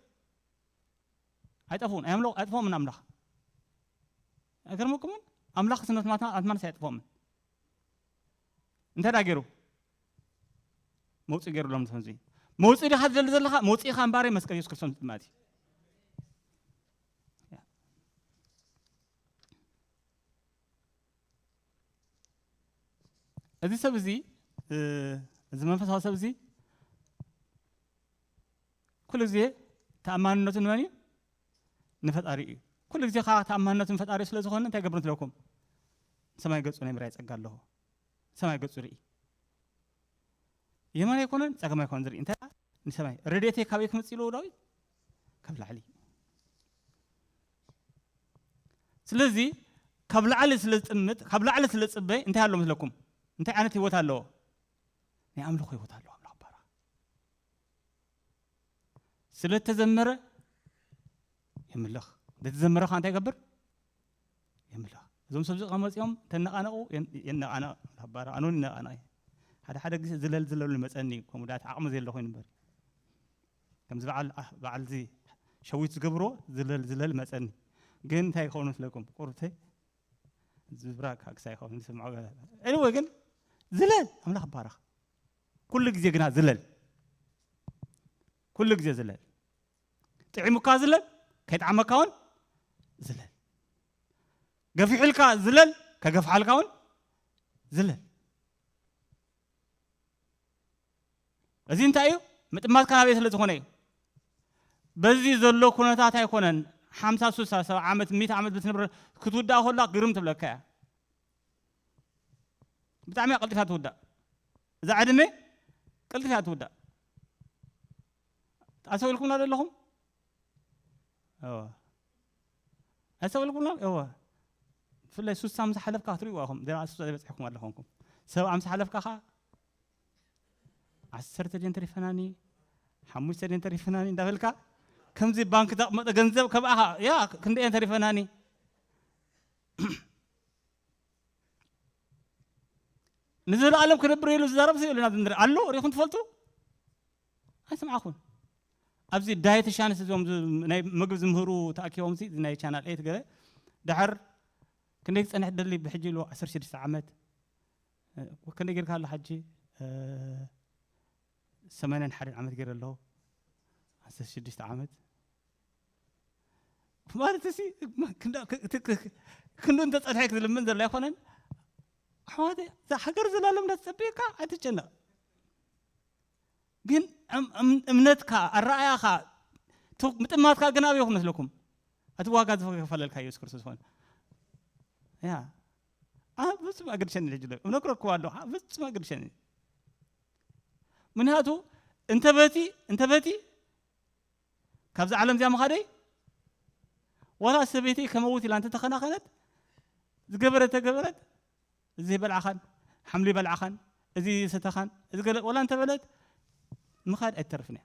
ኣይጠፍኡን ኣየምለቑ ኣይጥፍኦምን ኣምላኽ። ኣይገርመኩምን? ኣምላኽ ስነት ኣትማንስ ኣይጥፍኦምን። እንታይ ዳ ገይሩ? መውፅእ ገይሩሎም ትምህርቲ መውፅእ ዲኻ ትደሊ ዘለኻ መውፅእኻ እምባረይ መስቀል የሱስ ክርስቶስ ምጥማት እዩ። እዚ ሰብ እዚ እዚ መንፈሳዊ ሰብ እዚ ኩሉ ግዜ ተኣማንነቱ ንመን እዩ? ንፈጣሪ እዩ። ኩሉ ግዜ ከዓ ተኣማንነቱ ንፈጣሪ ስለ ዝኾነ እንታይ ገብር ትለኩም? ሰማይ ገጹ ናይ ምራይ ጸጋ ኣለዎ። ሰማይ ገጹ ርኢ። የማን ኣይኮነን ጸገም ኣይኮነን ዝርኢ እንታይ ንሰማይ ረድኤተይ ካበይ ክመጽእ ኢልዎ ዳዊት? ካብ ላዕሊ። ስለዚ ካብ ላዕሊ ስለ ዝጥምት ካብ ላዕሊ ስለ ዝጽበ እንታይ ኣሎ መስለኩም? እንታይ ዓይነት ህይወት ኣለዎ? ናይ ኣምልኾ ህይወት ኣለዎ ኣምላኽ ባራ ስለ እተዘመረ የምልኽ። እንተተዘመረ ከዓ እንታይ ይገብር? የምልኽ። እዞም ሰብዚ ቐመፂኦም ተነቓነቑ የነቓነቕ ባራ ኣኖን ይነቓነቕ። ሓደ ሓደ ግዜ ዝለል ዝለሉ ይመፀኒ ከምኡ ዳት ዓቕሚ ዘየለ ኮይኑ እምበር ከምዚ በዓል በዓል እዚ ሸዊት ዝገብርዎ ዝለል ዝለል መፀኒ። ግን እንታይ ይኸውን መስለኩም? ቁርብተይ ዝብራ ክሳይ ይኸውን ዝስምዖ። Anyway ግን ዝለል ኣምላኽ ባረኽ። ኩሉ ግዜ ግና ዝለል ኩሉ ግዜ ዝለል ጥዒሙካ ዝለል ከይጥዓመካ እውን ዝለል ገፊሑልካ ዝለል ከገፍሓልካ እውን ዝለል። እዚ እንታይ እዩ? ምጥማትካ ናበይ ስለ ዝኾነ እዩ። በዚ ዘሎ ኩነታት ኣይኮነን። ሓምሳ ሱሳ ሰብዓ ዓመት ሚእቲ ዓመት ብትንብረ ክትውዳእ ኮላ ግርም ትብለካ እያ። ብጣዕሚ እያ ቀልጢፋ ትውዳእ። እዛ ዕድመ ቀልጢፋ እያ ትውዳእ። ኣሰው ኢልኩምና ዶ ኣለኹም? እወ። ኣሰው ኢልኩምና? እወ። ብፍላይ ሱሳ ምስ ሓለፍካ ክትርእይዋ ኢኹም። ደኣ ሱሳ ዘይበፅሕኩም ኣለኹምኩም። ሰብዓ ምስ ሓለፍካ ኸዓ ዓሰርተ ድየን ተሪፈናኒ ሓሙሽተ ድየን ተሪፈናኒ እንዳበልካ ከምዚ ባንክ ዘቕመጠ ገንዘብ ከብኣኻ ያ ክንደየን ተሪፈናኒ። ንዘለኣለም ክነብር ኢሉ ዝዛረብ ሰብ የለን ኣብዚ ምድሪ ኣሎ። ሪኢኹም ትፈልጡ? ኣይሰምዓኹን። ኣብዚ ዳየቲሻንስ እዞም ዝ- ናይ ምግቢ ዝምህሩ ተኣኪቦም ሲ ናይ ቻናል ኤት ገለ ድሕር ክንደይ ክጸንሕ ትደሊ ብሕጂ ኢሉ ዓሰርተ ሽዱሽተ ዓመት። እ፣ ክንደይ ጌርካ ኣሎ ሓጂ? እ፣ ሰማንያን ሓደን ዓመት ገይረ ኣለኹ። ዓሰርተ ሽዱሽተ ዓመት ማለት እሲ ክንዱ እንተጸንሐ ክዝልምን ዘሎ ኣይኮነን። ኣሕዋተይ፣ እዛ ሃገር ዘላለም እንዳትጸበየካ ኣይትጨነቕ። ግን እም- እም- እምነትካ፣ ኣረኣያኻ፣ ቱ- ምጥማትካ ግን ኣበይ ክመስለኩም? እቲ ዋጋ ዝኸፈለልካ ኢየሱስ ክርስቶስ ኾነ። ያ። ኣ፣ ፍጹም ኣገድሸኒ ሕጂ ለ-፣ እምነግረኩ ኣለኹ። ኣ፣ ፍጹም ኣገድሸኒ። ምክንያቱ እንተ በቲ፣ እንተ በቲ ካብዛ ዓለም እዚኣ ምኻደይ፣ ዋላ ሰበይተይ ከመውት ኢላ እንተተኸናኸነት፣ ዝገበረት ተገበረት፣ እዚ በልዓኻን፣ ሓምሊ በልዓኻን፣ እዚ ሰተኻን፣ እዚ ገለ ዋላ እንተበለት፣ ምኻድ ኣይትተርፍን እያ።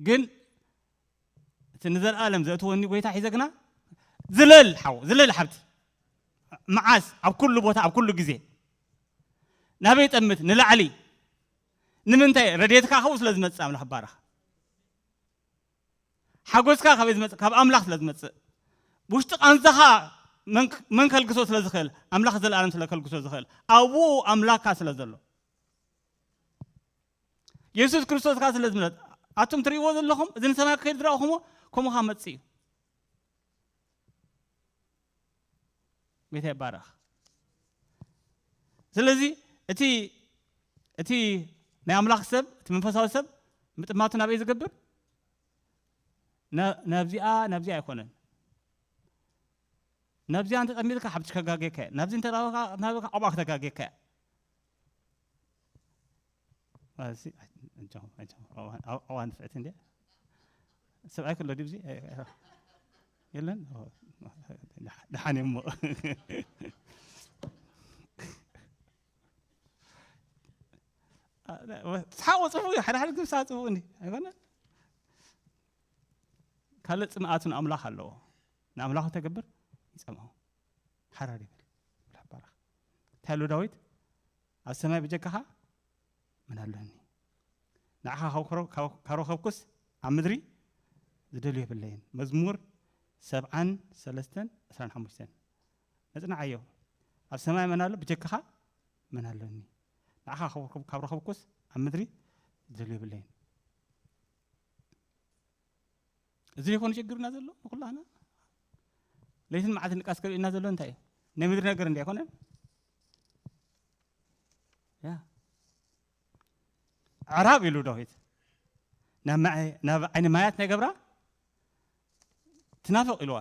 ግን እቲ ንዘለኣለም ዘእትወኒ ጎይታ ሒዘ ግና፣ ዝለል ሓው፣ ዝለል ሓብቲ። መዓስ? ኣብ ኩሉ ቦታ፣ ኣብ ኩሉ ግዜ። ናበይ ጠምት? ንላዕሊ። ንምንታይ? ረድኤትካ ካብኡ ስለ ዝመጽእ ኣምላኽ ይባረኽ። ሓጎስካ ካበይ ዝመጽእ? ካብ ኣምላኽ ስለ ዝመጽእ። ውሽጢ ቃንዛኻ መን መን ከልግሶ ስለ ዝኽእል? ኣምላኽ ዘለኣለም ስለ ከልግሶ ዝኽእል። ኣብኡ ኣምላኽካ ስለ ዘሎ። የሱስ ክርስቶስ ከኣ ስለ ዝመጸ፣ ኣቱም ትርእይዎ ዘለኹም፣ እዚ ንሰማይ ክኸይድ ዝረኣኹሞ፣ ከምኡ ከኣ መጽእ እዩ። ጎይታ ይባረኽ። ስለዚ እቲ፣ እቲ ናይ ኣምላኽ ሰብ፣ እቲ መንፈሳዊ ሰብ ምጥማቱ ናበይ ዝገብር? ና-፣ ናብዚኣ፣ ናብዚኣ ኣይኮነን። ናብዚኣ እንተጠሚትካ ሓብቲ ከጋጌካ እያ። ናብዚ እንተናበካ፣ ናበካ ኣብኣ ክተጋጌካ እያ። ኣዚ፣ ኣይ፣ ኣጆኹም፣ ኣጆኹም። ኣዋን፣ ኣዋ-፣ ኣዋን ንፍዕቲ እንድያ። ሰብኣይ ከሎ ድዩ እዚ? ኣይ፣ ኣይ፣ የለን? ኦ፣ ደሓን እየ እሞ። አ፣ ወ-፣ ስሓቕ ጽቡቕ እዩ። ሓደ ሓደ ግዜ ስሓቕ ጽቡቕ እንዲ፣ ኣይኮነን? ካልእ ጽምኣት ንኣምላኽ ኣለዎ። ንኣምላኹ ተገብር ይጸምኦ። ሓራር ይበል። ኣምላኽ ይባረኽ። እንታይ ኣሎ ዳዊት? ኣብ ሰማይ ብጀካኻ መን ኣለኒ? ንዓኻ ካብ ክረ-፣ ካብ፣ ካብ ረኸብኩስ ኣብ ምድሪ ዝደልዮ የብለይን። መዝሙር ሰብዓን ሰለስተን ዕስራን ሓሙሽተን። መጽናዓዮ። ኣብ ሰማይ መን ኣሎ? ብጀካኻ መን ኣለኒ? ንዓኻ ካብ ረኸብ-፣ ካብ ረኸብኩስ ኣብ ምድሪ ዝደልዮ የብለይን። እዚ ይኾን ችግርና ዘሎ ንኩላህና? ለይትን መዓልትን ድቃስ ከርእየና ዘሎ እንታይ እዩ? ናይ ምድሪ ነገር እንዲ ኣይኮነን? ያ። ኣዕራብ ኢሉ ዳዊት። ናብ ማይ-፣ ናብ ዓይኒ ማያት ናይ ገብራ ትናፍቕ ኢልዋ።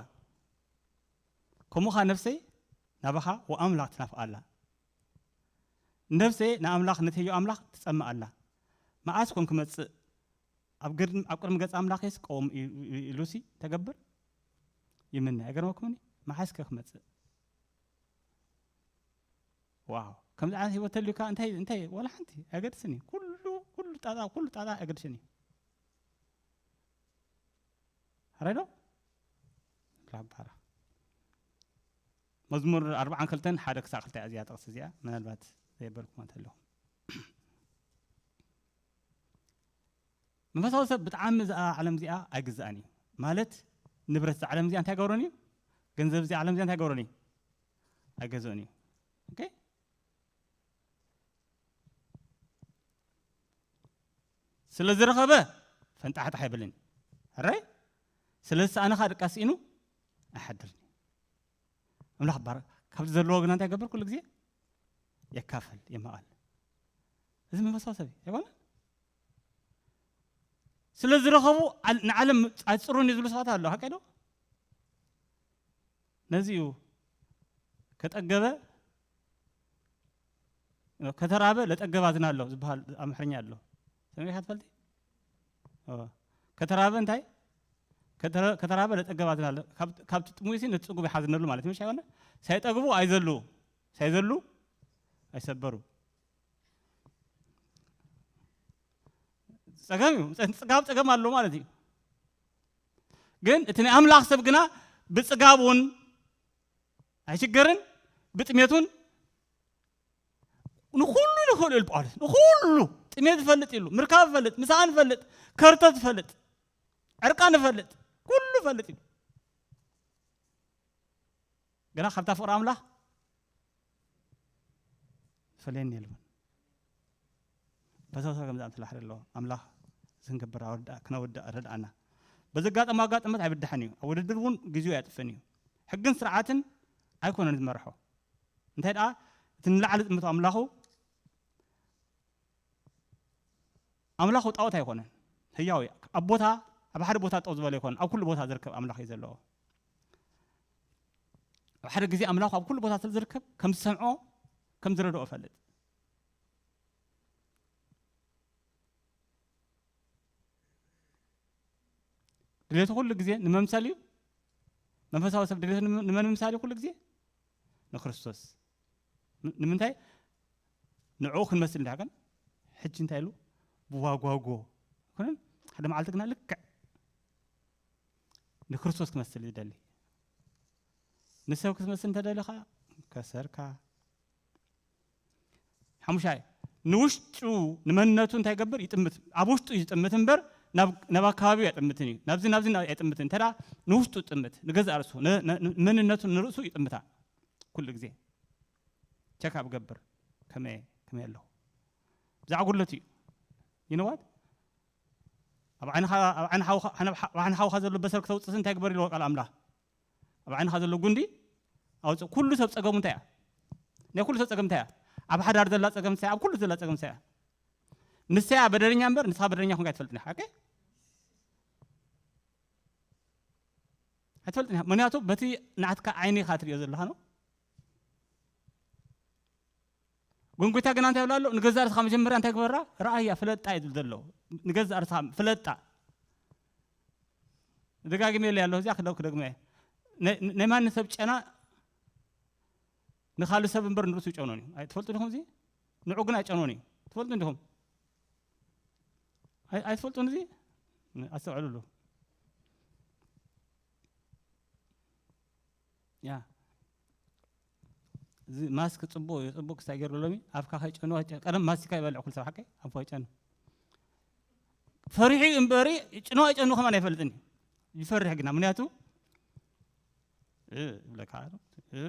ከምኡ ኸኣ ነፍሰይ ናባኻ ወኣምላኽ ትናፍቕ ኣላ። ነፍሰይ ንኣምላኽ፣ ነቲ ህያው ኣምላኽ ትጸምእ ኣላ። መዓስ ኮን ክመጽእ? ኣብ ገድም-፣ ኣብ ቅድሚ ገጽ ኣምላኽስ ቀውም ኢ-፣ ኢ-፣ ኢሉሲ ተገብር ይምነ። ኣይገርመኩምን? መዓስ ከ ክመጽእ? ዋው! ከምዚ ዓይነት ህይወት ተልዩካ እንታይ፣ እንታይ፣ ዋላ ሓንቲ ኣይገድስን እዩ። ኩሉ፣ ኩሉ ጣጣ፣ ኩሉ ጣጣ ኣይገድስን እዩ። ሕራይ ዶ? ላባራ። መዝሙር ኣርብዓን ክልተን ሓደ ክሳዕ ክልተ እያ እዚኣ ጥቕሲ እዚኣ፣ ምናልባት ዘየበልኩማ እንተለኹም። መንፈሳዊ ሰብ ብጣዕሚ እዛ ዓለም እዚኣ ኣይግዛእን እዩ። ማለት ንብረት እዛ ዓለም እዚኣ እንታይ ገብሮን እዩ? ገንዘብ እዚኣ ዓለም እዚኣ እንታይ ገብሮን እዩ? ኣይገዝኦን እዩ። ኦኬ? ስለ ዝረኸበ ፈንጣሕጣሕ ኣይብልን። ሕራይ? ስለ ዝሰኣነ ኸኣ ድቃስ ስኢኑ ኣይሓድርን እዩ። ኣምላኽ ይባረክ። ካብቲ ዘለዎ ግና እንታይ ይገብር? ኩሉ ግዜ የካፍል፣ የማቕል። እዚ መንፈሳዊ ሰብ እዩ። ኣይኮነን? ስለ ዝረኸቡ ዓል-፣ ንዓለም ኣጽሩኒ ዝብሉ ሰባት ኣለዉ። ሓቀይ ዶ? ነዚ እዩ ከጠገበ፣ ከተራበ ለጠገብ ኣዝናለሁ ዝበሃል ኣምሓርኛ ኣሎ። ሰሚዕካ ትፈልጢ? ኦ። ከተራበ እንታይ? ከተረ-፣ ከተራበ ለጠገብ ኣዝናለሁ። ካብ፣ ካብቲ ጥሙይሲ ነቲ ጽጉብ ይሓዝነሉ ማለት እዩ። ምሽ ኣይኮነ? ሳይጠግቡ ኣይዘሉ፣ ሳይዘሉ ኣይሰበሩ። ጸገም እዩ። ጸ-፣ ጽጋብ ጸገም ኣሎ ማለት እዩ። ግን እቲ ናይ ኣምላኽ ሰብ ግና ብጽጋብ እውን ኣይሽገርን፣ ብጥሜት እውን ንኹሉ ንኽእሉ ኢሉ ጳውሎስ። ንኹሉ ጥሜት ዝፈልጥ ኢሉ፣ ምርካብ ይፈልጥ፣ ምሳኣን ይፈልጥ፣ ከርተት ይፈልጥ፣ ዕርቃን ይፈልጥ፣ ኩሉ ይፈልጥ ኢሉ። ግና ካብታ ፍቕሪ ኣምላኽ ፈለየኒ የልብን። በሰብሰብ ከምዚ ኣምስላሕ ኣለዎ። ኣምላኽ ዝንገብር ኣወዳ-፣ ክነወድእ ረድኣና። በዚ ኣጋጠማ ኣጋጥመት ኣይብድሕን እዩ። ኣብ ውድድር እውን ግዜኡ ኣየጥፍእን እዩ። ሕግን ስርዓትን ኣይኮነን ዝመርሖ። እንታይ ደኣ እቲ ንላዕሊ ዝጥምቶ ኣምላኹ፣ ኣምላኹ ጣዖት ኣይኮነን። ህያው እዩ። ኣብ ቦታ፣ ኣብ ሓደ ቦታ ጠው ዝበለ ኣይኮነን። ኣብ ኩሉ ቦታ ዝርከብ ኣምላኽ እዩ ዘለዎ። ኣብ ሓደ ግዜ ኣምላኹ ኣብ ኩሉ ቦታ ስለ ዝርከብ ከም ዝሰምዖ፣ ከም ዝረድኦ እፈልጥ። ድሌቱ ኩሉ ግዜ ንመምሰል እዩ። መንፈሳዊ ሰብ ድሌቱ ንመ-፣ ንመን ምምሳል እዩ ኩሉ ግዜ? ንክርስቶስ። ን-፣ ንምንታይ? ንዕኡ ክንመስል እንዲያ ግን ሕጂ እንታይ ኢሉ? ብዋጓጎ። ኣይኮነን? ሓደ መዓልቲ ግና ልክዕ ንክርስቶስ ክመስል ይደሊ። ንሰብ ክትመስል እንተደሊኻ ከሰርካ። ሓሙሻይ፣ ንውሽጡ ንመንነቱ እንታይ ይገብር? ይጥምት። ኣብ ውሽጡ እዩ ዝጥምት እምበር ናብ፣ ናብ ኣከባቢው ኣይጥምትን እዩ። ናብዚ ናብዚ ኣይጥምትን። እንተ ደኣ ንውሽጡ ይጥምት፣ ንገዛእ ርእሱ፣ ነ-፣ ነ-፣ መንነቱ ንርእሱ ይጥምታ። ኩሉ ግዜ ቸክ ኣፕ ገብር። ከመይ፣ ከመይ ኣለኹ? ብዛዕባ ጉድለት እዩ። You know what? ኣብ ዓይንኻ፣ ኣብ ዓይኒ ሓውኻ፣ ኣብ ዓይኒ ሓውኻ ዘሎ በሰር ክተውፅእስ እንታይ ግበር ኢልዎ ቃል ኣምላኽ? ኣብ ዓይንኻ ዘሎ ጉንዲ ኣውፅእ። ኩሉ ሰብ ጸገሙ እንታይ እያ? ናይ ኩሉ ሰብ ጸገም እንታይ እያ? ኣብ ሓዳር ዘላ ጸገም እንታይ እያ? ኣብ ኩሉ ዘላ ጸገም እንታይ እያ? ንሳ እያ በደለኛ እምበር ንስኻ በደለኛ ኮንካ ኣይትፈልጥን ኢኻ። ኦኬ? ኣይትፈልጥን ኢኻ። ምክንያቱ በቲ ናትካ ዓይኒ ኢኻ ትሪኦ ዘለኻ ነው። ግን ጎይታ ግና እንታይ ይብላ ኣሎ? ንገዛእ ርእስኻ መጀመርያ እንታይ ግበራ? ረኣያ፣ ፍለጣ እዩ ዝብል ዘሎ። ንገዛእ ርእስኻ ፍለጣ። ደጋግሜ ኢለ ኣለኹ፣ እዚኣ ክደግ-፣ ክደግማ እየ። ናይ፣ ናይ ማንም ሰብ ጨና ንኻልእ ሰብ እምበር ንርእሱ ይጨኖን እዩ። ኣይ-፣ ትፈልጡ ዲኹም እዚ? ንዑ ግን ኣይጨኖን እዩ። ትፈልጡ እንዲኹም? ኣይ-፣ ኣይትፈልጡን እዚ? ኣስተውዕሉሉ። ያ። እዚ ማስክ ጽቡቕ እዩ፣ ጽቡቕ ክሳይ ገይሩ ሎሚ። ኣፍካ ከይጨኑ፣ ከይጨኑ። ቀደም ማስቲካ ይበልዕ ኩሉ ሰብ ሓቀይ፣ ኣፉ ከይጨኑ። ፈሪሑ እዩ እምበሪ፣ ጭኑ ኣይጨኑ ከማን ኣይፈልጥን እዩ። ይፈርሕ ግና፣ ምክንያቱ፣ እ፣ ይብለካ፣ እ፣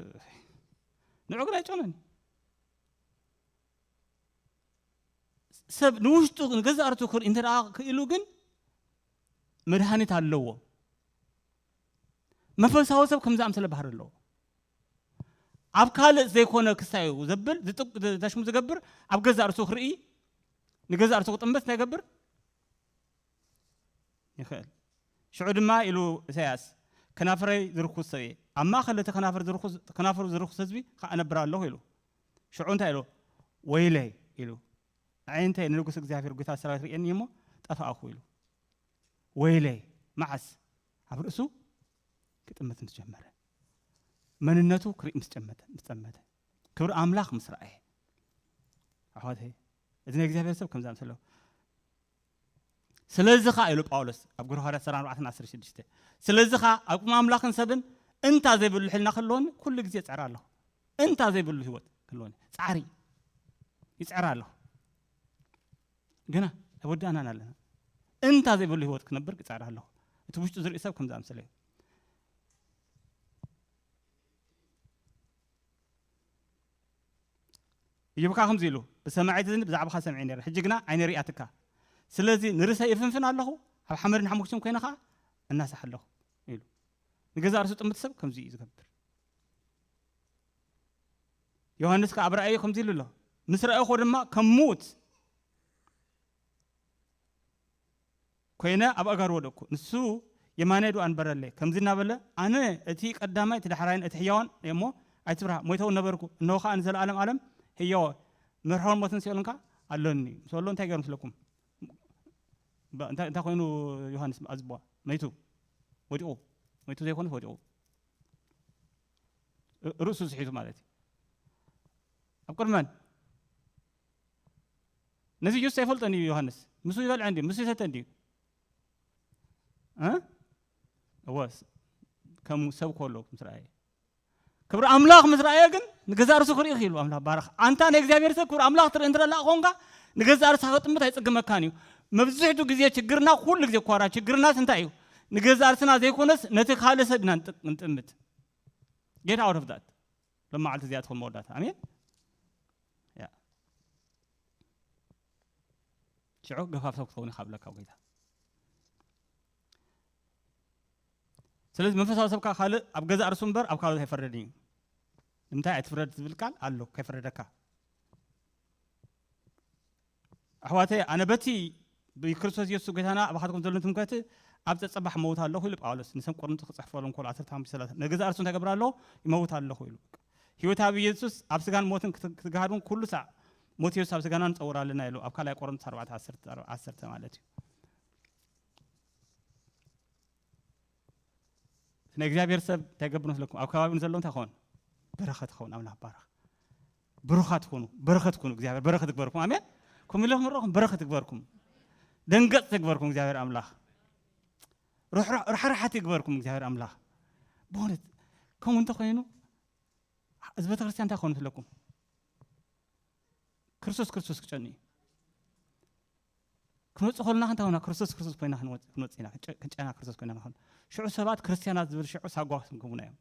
ንዑ ግን ኣይጨኑን። ሰብ ንውሽጡ ንገዛእ ርእሱ ክርኢ እንተ ደኣ ክኢሉ ግን መድሃኒት ኣለዎ። መንፈሳዊ ሰብ ከምዚ ኣምሰለ ባህሪ ኣለዎ። ኣብ ካልእ ዘይኮነ ክሳዩ ዘብል፣ ዝጥቅ-፣ ዘሽሙ ዝገብር፣ ኣብ ገዛእ ርእሱ ክርኢ፣ ንገዛእ ርእሱ ክጥምት እንታይ ይገብር? ይኽእል። ሽዑ ድማ ኢሉ ኢሳያስ፣ "ከናፍረይ ዝርኩስ ሰብ እየ፣ ኣብ ማእከል እቲ ከናፍር ዝርኩስ፣ ከናፍሩ ዝርኩስ ህዝቢ ኸኣ እነብር ኣለኹ" ኢሉ። ሽዑ እንታይ ኢሉ? "ወይለይ" ኢሉ። "ኣዒንተይ ንንጉስ እግዚኣብሔር ጐይታ ሰራዊት ርእየኒ እሞ ጠፋእኹ" ኢሉ። ወይለይ፣ መዓስ? ኣብ ርእሱ ክጥምት ምስ ጀመረ። መንነቱ ክርኢ ምስ ጨመተ፣ ምስ ጠመተ። ክብሪ ኣምላኽ ምስ ረኣየ። ኣሕዋተይ፣ እዚ ናይ እግዚኣብሔር ሰብ ከምዚ ኣምሰሎ። ስለዚ ኸኣ ኢሉ ጳውሎስ ኣብ ግብረ ሃዋርያት ዕስራን ኣርባዕተን ዓሰርተ ሽዱሽተ፣ ስለዚ ኸኣ ኣብ ቅድሚ ኣምላኽን ሰብን እንታ ዘይብሉ ሕልና ክህልወኒ ኩሉ ግዜ እጽዕር ኣለኹ። እንታ ዘይብሉ ህይወት ክህልወኒ ጻዕሪ ይጽዕር ኣለኹ። ግና ኣይወዳእናን ኣለና። እንታ ዘይብሉ ህይወት ክነብር ይጻዕር ኣለኹ። እቲ ውሽጡ ዝርኢ ሰብ ከምዚ ኣምሰለ እዩ። እዮብ ከኣ ከምዚ ኢሉ፣ "ብሰማዒ ትዝንብ ብዛዕባኻ ሰሚዐ ነይረ፣ ሕጂ ግና ዓይነይ ሪኣትካ። ስለዚ ንርእሰይ እፍንፍን ኣለኹ፣ ኣብ ሓመድን ሓሙኽሽትን ኮይነ ኸኣ እናሳሕ ኣለኹ" ኢሉ። ንገዛእ ርእሱ ጥምት ሰብ ከምዚ እዩ ዝገብር። ዮሃንስ ከኣ ኣብ ራእዩ ከምዚ ኢሉ ኣሎ፣ "ምስ ረኣኹ ድማ ከም ምዉት" ኮይነ ኣብ ኣእጋሩ ወደቅኩ። ንሱ የማናይ ድኡ ኣንበረለይ። ከምዚ እናበለ፣ "ኣነ እቲ ቀዳማይ፣ እቲ ዳሕራይን እቲ ሕያዋን እየ እሞ ኣይትፍርሃ። ሞይተ እውን ነበርኩ፣ እንሆ ኸኣ ንዘለኣለም ዓለም ህያው፣ መርሖን ሞትን ሲኦልን ከኣ ኣሎኒ" ምስ በሎ እንታይ ገይሩ ምስለኩም? ባ-፣ እንታይ፣ እንታይ ኮይኑ ዮሃንስ ኣዝቧ? መይቱ፣ ወዲቑ። መይቱ ዘይኮነስ ወዲቑ። ርእሱ ስሒቱ ማለት እዩ። ኣብ ቅድሚ መን? ነዚ ኢየሱስ ኣይፈልጦን እዩ ዮሃንስ። ምስ ይበልዕ እንድዩ፣ ምስ ይሰተ እንድዩ። እ? እወ፣ ከም ሰብ ከሎ ምስ ረኣየ፣ ክብሪ ኣምላኽ ምስ ረኣየ ግን ንገዛእ ርእሱ ክርኢ ኢሉ ኣምላኽ ባረኽ። ኣንታ ናይ እግዚኣብሔር ሰብ ክብሪ ኣምላኽ ትርኢ እንተ ደኣ ኮንካ፣ ንገዛእ ርእስኻ ክጥምት ኣይጽግመካን እዩ። መብዝሕቱ ግዜ ችግርና፣ ኩሉ ግዜ እኳ ችግርናስ እንታይ እዩ? ንገዛእ ርእስና ዘይኮነስ ነቲ ካልእ ሰብ ኢና ንጥ-፣ ንጥምት። Get out of that። ሎማዓልቲ እዚኣ ትኹን መወዳእታ። ኣሜን። ያ። ሽዑ ገፋፍ ሰብ ክትኸውን ኢኻ ብለካ ጎይታ። ስለዚ መንፈሳዊ ሰብካ ካልእ ኣብ ገዛእ ርእሱ እምበር ኣብ ካልኦት ኣይፈርድን እዩ። ንምንታይ ኣይትፍረድ ዝብል ቃል ኣሎ፣ ከይፈረደካ። ኣሕዋተይ፣ ኣነ በቲ ብክርስቶስ የሱስ ጎይታና ኣባኻትኩም ዘሎ ትምክሕቲ ኣብ ጸጸባሕ እመውት ኣለኹ ኢሉ ጳውሎስ ንሰም ቆሮንቶስ ክጽሕፈሎም ከሎ ዓሰርተ ሓሙሽተ ሰላሳ፣ ንገዛእ ርእሱ እንታይ ገብር ኣለኹ? ይመውት ኣለኹ ኢሉ። ህይወት ኣብ ኢየሱስ ኣብ ስጋን ሞትን ክት-፣ ክትግሃድ እውን ኩሉ ሳዕ ሞት የሱስ ኣብ ስጋና ንጸውር ኣለና ኢሉ ኣብ ካልኣይ ቆሮንቶስ ኣርባዕተ ዓሰርተ፣ ዓሰርተ ማለት እዩ። ናይ እግዚኣብሔር ሰብ እንታይ ገብር መስለኩም? ኣብ ከባቢኡ ንዘሎ እንታይ ኸውን? በረኸት ኸውን። ኣምላኽ ባረኽ። ብሩኻት ኩኑ፣ በረኸት ኩኑ። እግዚኣብሔር በረኸት ይግበርኩም። ኣሜን። ከምኡ ኢለ ክምረኹም፣ በረኸት ይግበርኩም። ደንገጽ ይግበርኩም እግዚኣብሔር ኣምላኽ። ርሕራ-፣ ራሕራሓት ይግበርኩም እግዚኣብሔር ኣምላኽ። ብእውነት ከምኡ እንተኾይኑ፣ እዚ ቤተክርስትያን እንታይ ክኸውን መስለኩም? ክርስቶስ ክርስቶስ ክጨኑ እዩ። ክንወጽእ ከለና እንታይ ኾና? ክርስቶስ ክርስቶስ ኮይና ክንወጽ-፣ ክንወጽእ ኢና። ክንጨ-፣ ክንጨና ክርስቶስ ኮይና ንኾን። ሽዑ ሰባት ክርስትያናት ዝብል ሽዑ ሳጓ ስም ክህቡና እዮም።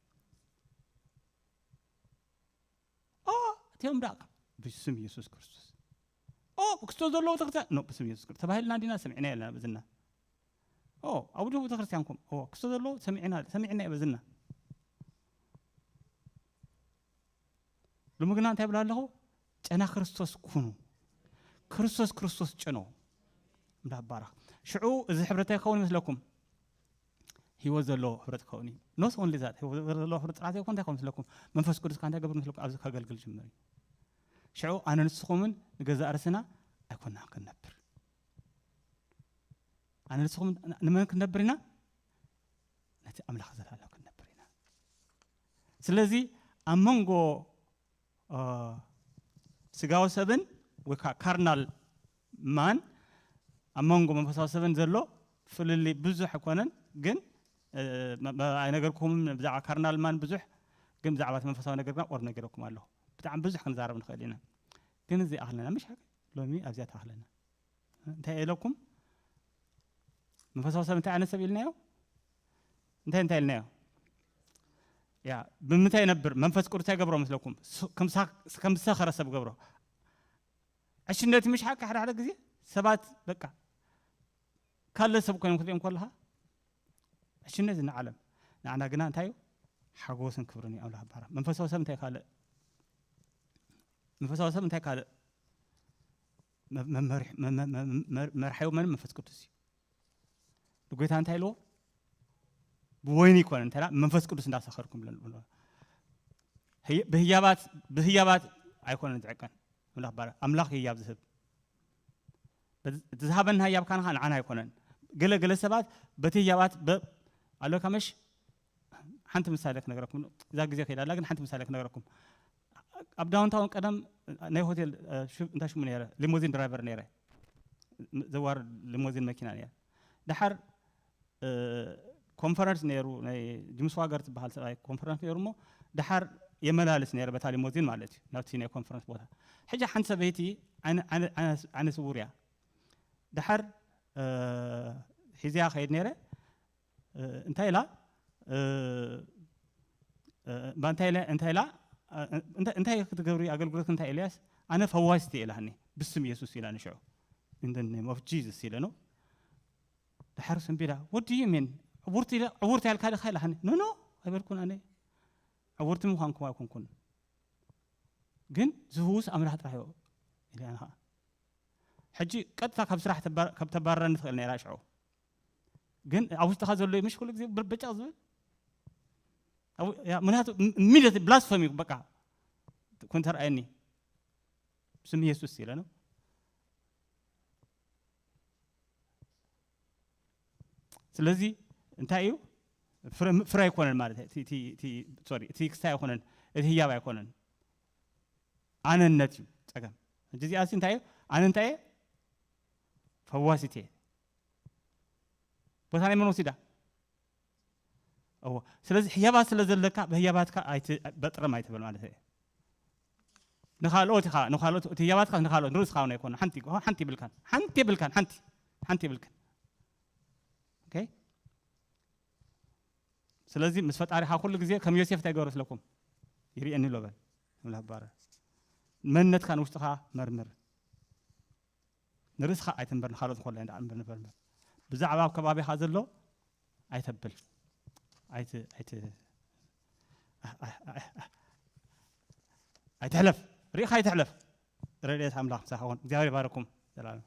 ኦ፣ እቲኦም ደኣ ብስም ኢየሱስ ክርስቶስ። ኦ፣ ክርስቶስ ዘለዎ ቤተክርስትያን። ኖ፣ ብስም ኢየሱስ ክርስቶስ። ተባሂልና እንዲና ሰሚዕና የለና በዝና። ኦ፣ ኣብ ውድብ ቤተክርስትያንኩም። ኦ፣ ክርስቶስ ዘለዎ ሰሚዕና፣ ሰሚዕና እዩ በዝና። ሎሚ ግና እንታይ ይብል ኣለኹ? ጨና ክርስቶስ ኩኑ። ክርስቶስ ክርስቶስ ጨኖ። እምዳ ባረኽ። ሽዑ እዚ ሕብረት እንታይ ክኸውን ይመስለኩም? ህይወት ዘለዎ ሕብረት ክኸውን እዩ። Not only that፣ ህይወት ዘለዎ ሕብረት ጥራሕ ዘይኮነ እንታይ ክኸውን ይመስለኩም? መንፈስ ቅዱስ ከኣ እንታይ ገብር ይመስለኩም? ኣብዚ ከገልግል ጅምር እዩ። ሽዑ ኣነ ንስኹምን ንገዛእ ርእስና ኣይኮናን ክንነብር። ኣነ ንስኹም ንመን ክንነብር ኢና? ነቲ ኣምላኽ ዘላለም ክንነብር ኢና። ስለዚ ኣብ መንጎ፣ እ፣ ስጋዊ ሰብን ወይ ከዓ ካርናል ማን ኣብ መንጎ መንፈሳዊ ሰብን ዘሎ ፍልልይ ብዙሕ ኣይኮነን፣ ግን፣ እ፣ መ-፣ መ-፣ ኣይነገርኩምን ብዛዕባ ካርናል ማን ብዙሕ፣ ግን ብዛዕባ እቲ መንፈሳዊ ነገር ግና ቁሩብ ነጊረኩም ኣለኹ። ብጣዕሚ ብዙሕ ክንዛረብ ንኽእል ኢና። ግን እዚ ኣኽለና፣ ምሽ ሓቂ? ሎሚ ኣብዚኣ ትኣኽለና። እንታይ ኢለኩም? መንፈሳዊ ሰብ እንታይ ዓይነት ሰብ ኢልናዮ? እንታይ፣ እንታይ ኢልናዮ? ያ፣ ብምንታይ ይነብር? መንፈስ ቅዱስ እንታይ ይገብሮ መስለኩም? ስ-፣ ከም ሳ-፣ ከም ዝሰኸረ ሰብ ገብሮ። ዕሽነት ምሽ ሓቂ ሓደ ሓደ ግዜ ሰባት በቃ ካለ ሰብ ኮይኖም ክትሪኦም ከለኻ ዕሽነት ንዓለም። ንዓና ግና እንታይ እዩ? ሓጎስን ክብርን እዩ ኣምላኽ ባራ። መንፈሳዊ ሰብ እንታይ ካልእ? መንፈሳዊ ሰብ እንታይ ካልእ? መ-፣ መመሪሕ-፣ መ-፣ መ-፣ መ-፣ መ-፣ መርሓዩ መን? መንፈስ ቅዱስ እዩ። ንጎይታ እንታይ ኢልዎ? ብወይኒ ይኮነ እንተ ኢላ መንፈስ ቅዱስ እንዳሰኸርኩም ብለን ብሎ። ህይ-፣ ብህያባት፣ ብህያባት ኣይኮነን ዝዕቀን። ኣምላኽ ባረ-፣ ኣምላኽ ህያብ ዝህብ። በዚ-፣ እቲ ዝሃበና ህያብ ካንኻ ንዓና ኣይኮነን። ገለ፣ ገለ ሰባት በቲ ህያባት በ-፣ ኣለካ መሽ ሓንቲ ምሳሌ ክነግረኩም። እዛ ግዜ ከይዳ ኣላ፣ ግን ሓንቲ ምሳሌ ክነግረኩም። ኣብ ዳውንታውን ቀደም ናይ ሆቴል፣ እ፣ ሹ-፣ እንታይ ሽሙ ነይረ? ሊሞዚን ድራይቨር ነይረ። ዘዋር ሊሞዚን መኪና ነይረ። ደሓር፣ እ፣ ኮንፈረንስ ነይሩ፣ ናይ ጅምስ ዋገር ዝበሃል ሰብኣይ ኮንፈረንስ ነይሩ እሞ፣ ደሓር የመላልስ ነይረ በታ ሊሞዚን ማለት እዩ፣ ናብቲ ናይ ኮንፈረንስ ቦታ። ሕጂ ሓንቲ ሰበይቲ ዓይነ፣ ዓይነ፣ ዓይነ፣ ዓይነ ስውር እያ። ደሓር፣ እ፣ ሒዝያ ከይድ ነይረ። እ፣ እንታይ ኢላ? እ፣ እ፣ እባ እንታይ ኢለ-፣ እንታይ ኢላ? እ፣ እንታይ፣ እንታይ ክትገብሪ ኣገልግሎት እንታይ ኢለያስ? ኣነ ፈዋሲት እየ ኢላኒ። ብስም ኢየሱስ ኢላ ንሽዑ። In the name of Jesus ኢለ ነው። ድሓር ሰንቢዳ፣ "What do you mean? ዕውርቲ ኢለ-፣ ዕውርቲ ያልካ ዲኻ?" ኢላኒ። "No, no፣ ኣይበልኩን ኣነ። ዕውርቲ ምዃንኩም ኣይኮንኩን። ግን ዝህውስ ኣምላኽ ጥራሕ እዩ" ኢለ ኣነ ኸዓ። ሕጂ ቀጥታ ካብ ስራሕ ተባ-፣ ካብ ተባረረኒ ትኽእል ነይራ ሽዑ። ግን ኣብ ውሽጥኻ ዘሎ እዩ ምሽ ኩሉ ግዜ ብርበጫቕ ዝብል? ኣብ-፣ ያ፣ ምክንያቱ ም-፣ immediately blasphemy በቃ ኮንተር ኣየኒ። ስም ኢየሱስ ኢለ ነው። ስለዚ እንታይ እዩ? ፍረ፣ ፍረ ኣይኮነን ማለት እዩ። እቲ፣ እቲ፣ እቲ፣ ሶሪ፣ እቲ ክስታይ ኣይኮነን፣ እቲ ህያብ ኣይኮነን። ኣነነት እዩ ጸገም። ሕጂ እዚኣ ሲ እንታይ እዩ? ኣነ እንታይ እየ? ፈዋሲት እየ። ቦታ ናይ መን ወሲዳ? እዎ። ስለዚ ህያባት ስለ ዘለካ ብህያባትካ ኣይት-፣ በጥረም ኣይትበል ማለት እዩ። ንኻልኦት ኢኻ፣ ንኻልኦት፣ እቲ ህያባትካ ንኻልኦት፣ ንርእስኻ እውን ኣይኮነ። ሓንቲ፣ ሓንቲ ይብልካን፣ ሓንቲ ይብልካን፣ ሓንቲ፣ ሓንቲ ይብልካን። ኦኬ? ስለዚ ምስ ፈጣሪኻ ኩሉ ግዜ ከም ዮሴፍ እንታይ ገበረ ስለኩም? ይርእየኒ ኣሎ በል። ኣምላኽ ይባረክ። መንነትካ ንውሽጥኻ መርምር። ንርእስኻ ኣይትንበር፣ ንኻልኦት ኮላ እንዳ እምበር ንበር እምበር። ብዛዕባ ኣብ ከባቢኻ ዘሎ ኣይተብል። ኣይት-፣ ኣይት-፣ ኣይትሕለፍ። ርኢኻ ኣይትሕለፍ። ረድኤት ኣምላኽ ምሳኻ ይኹን። እግዚኣብሔር ይባርኩም። ዘላለም።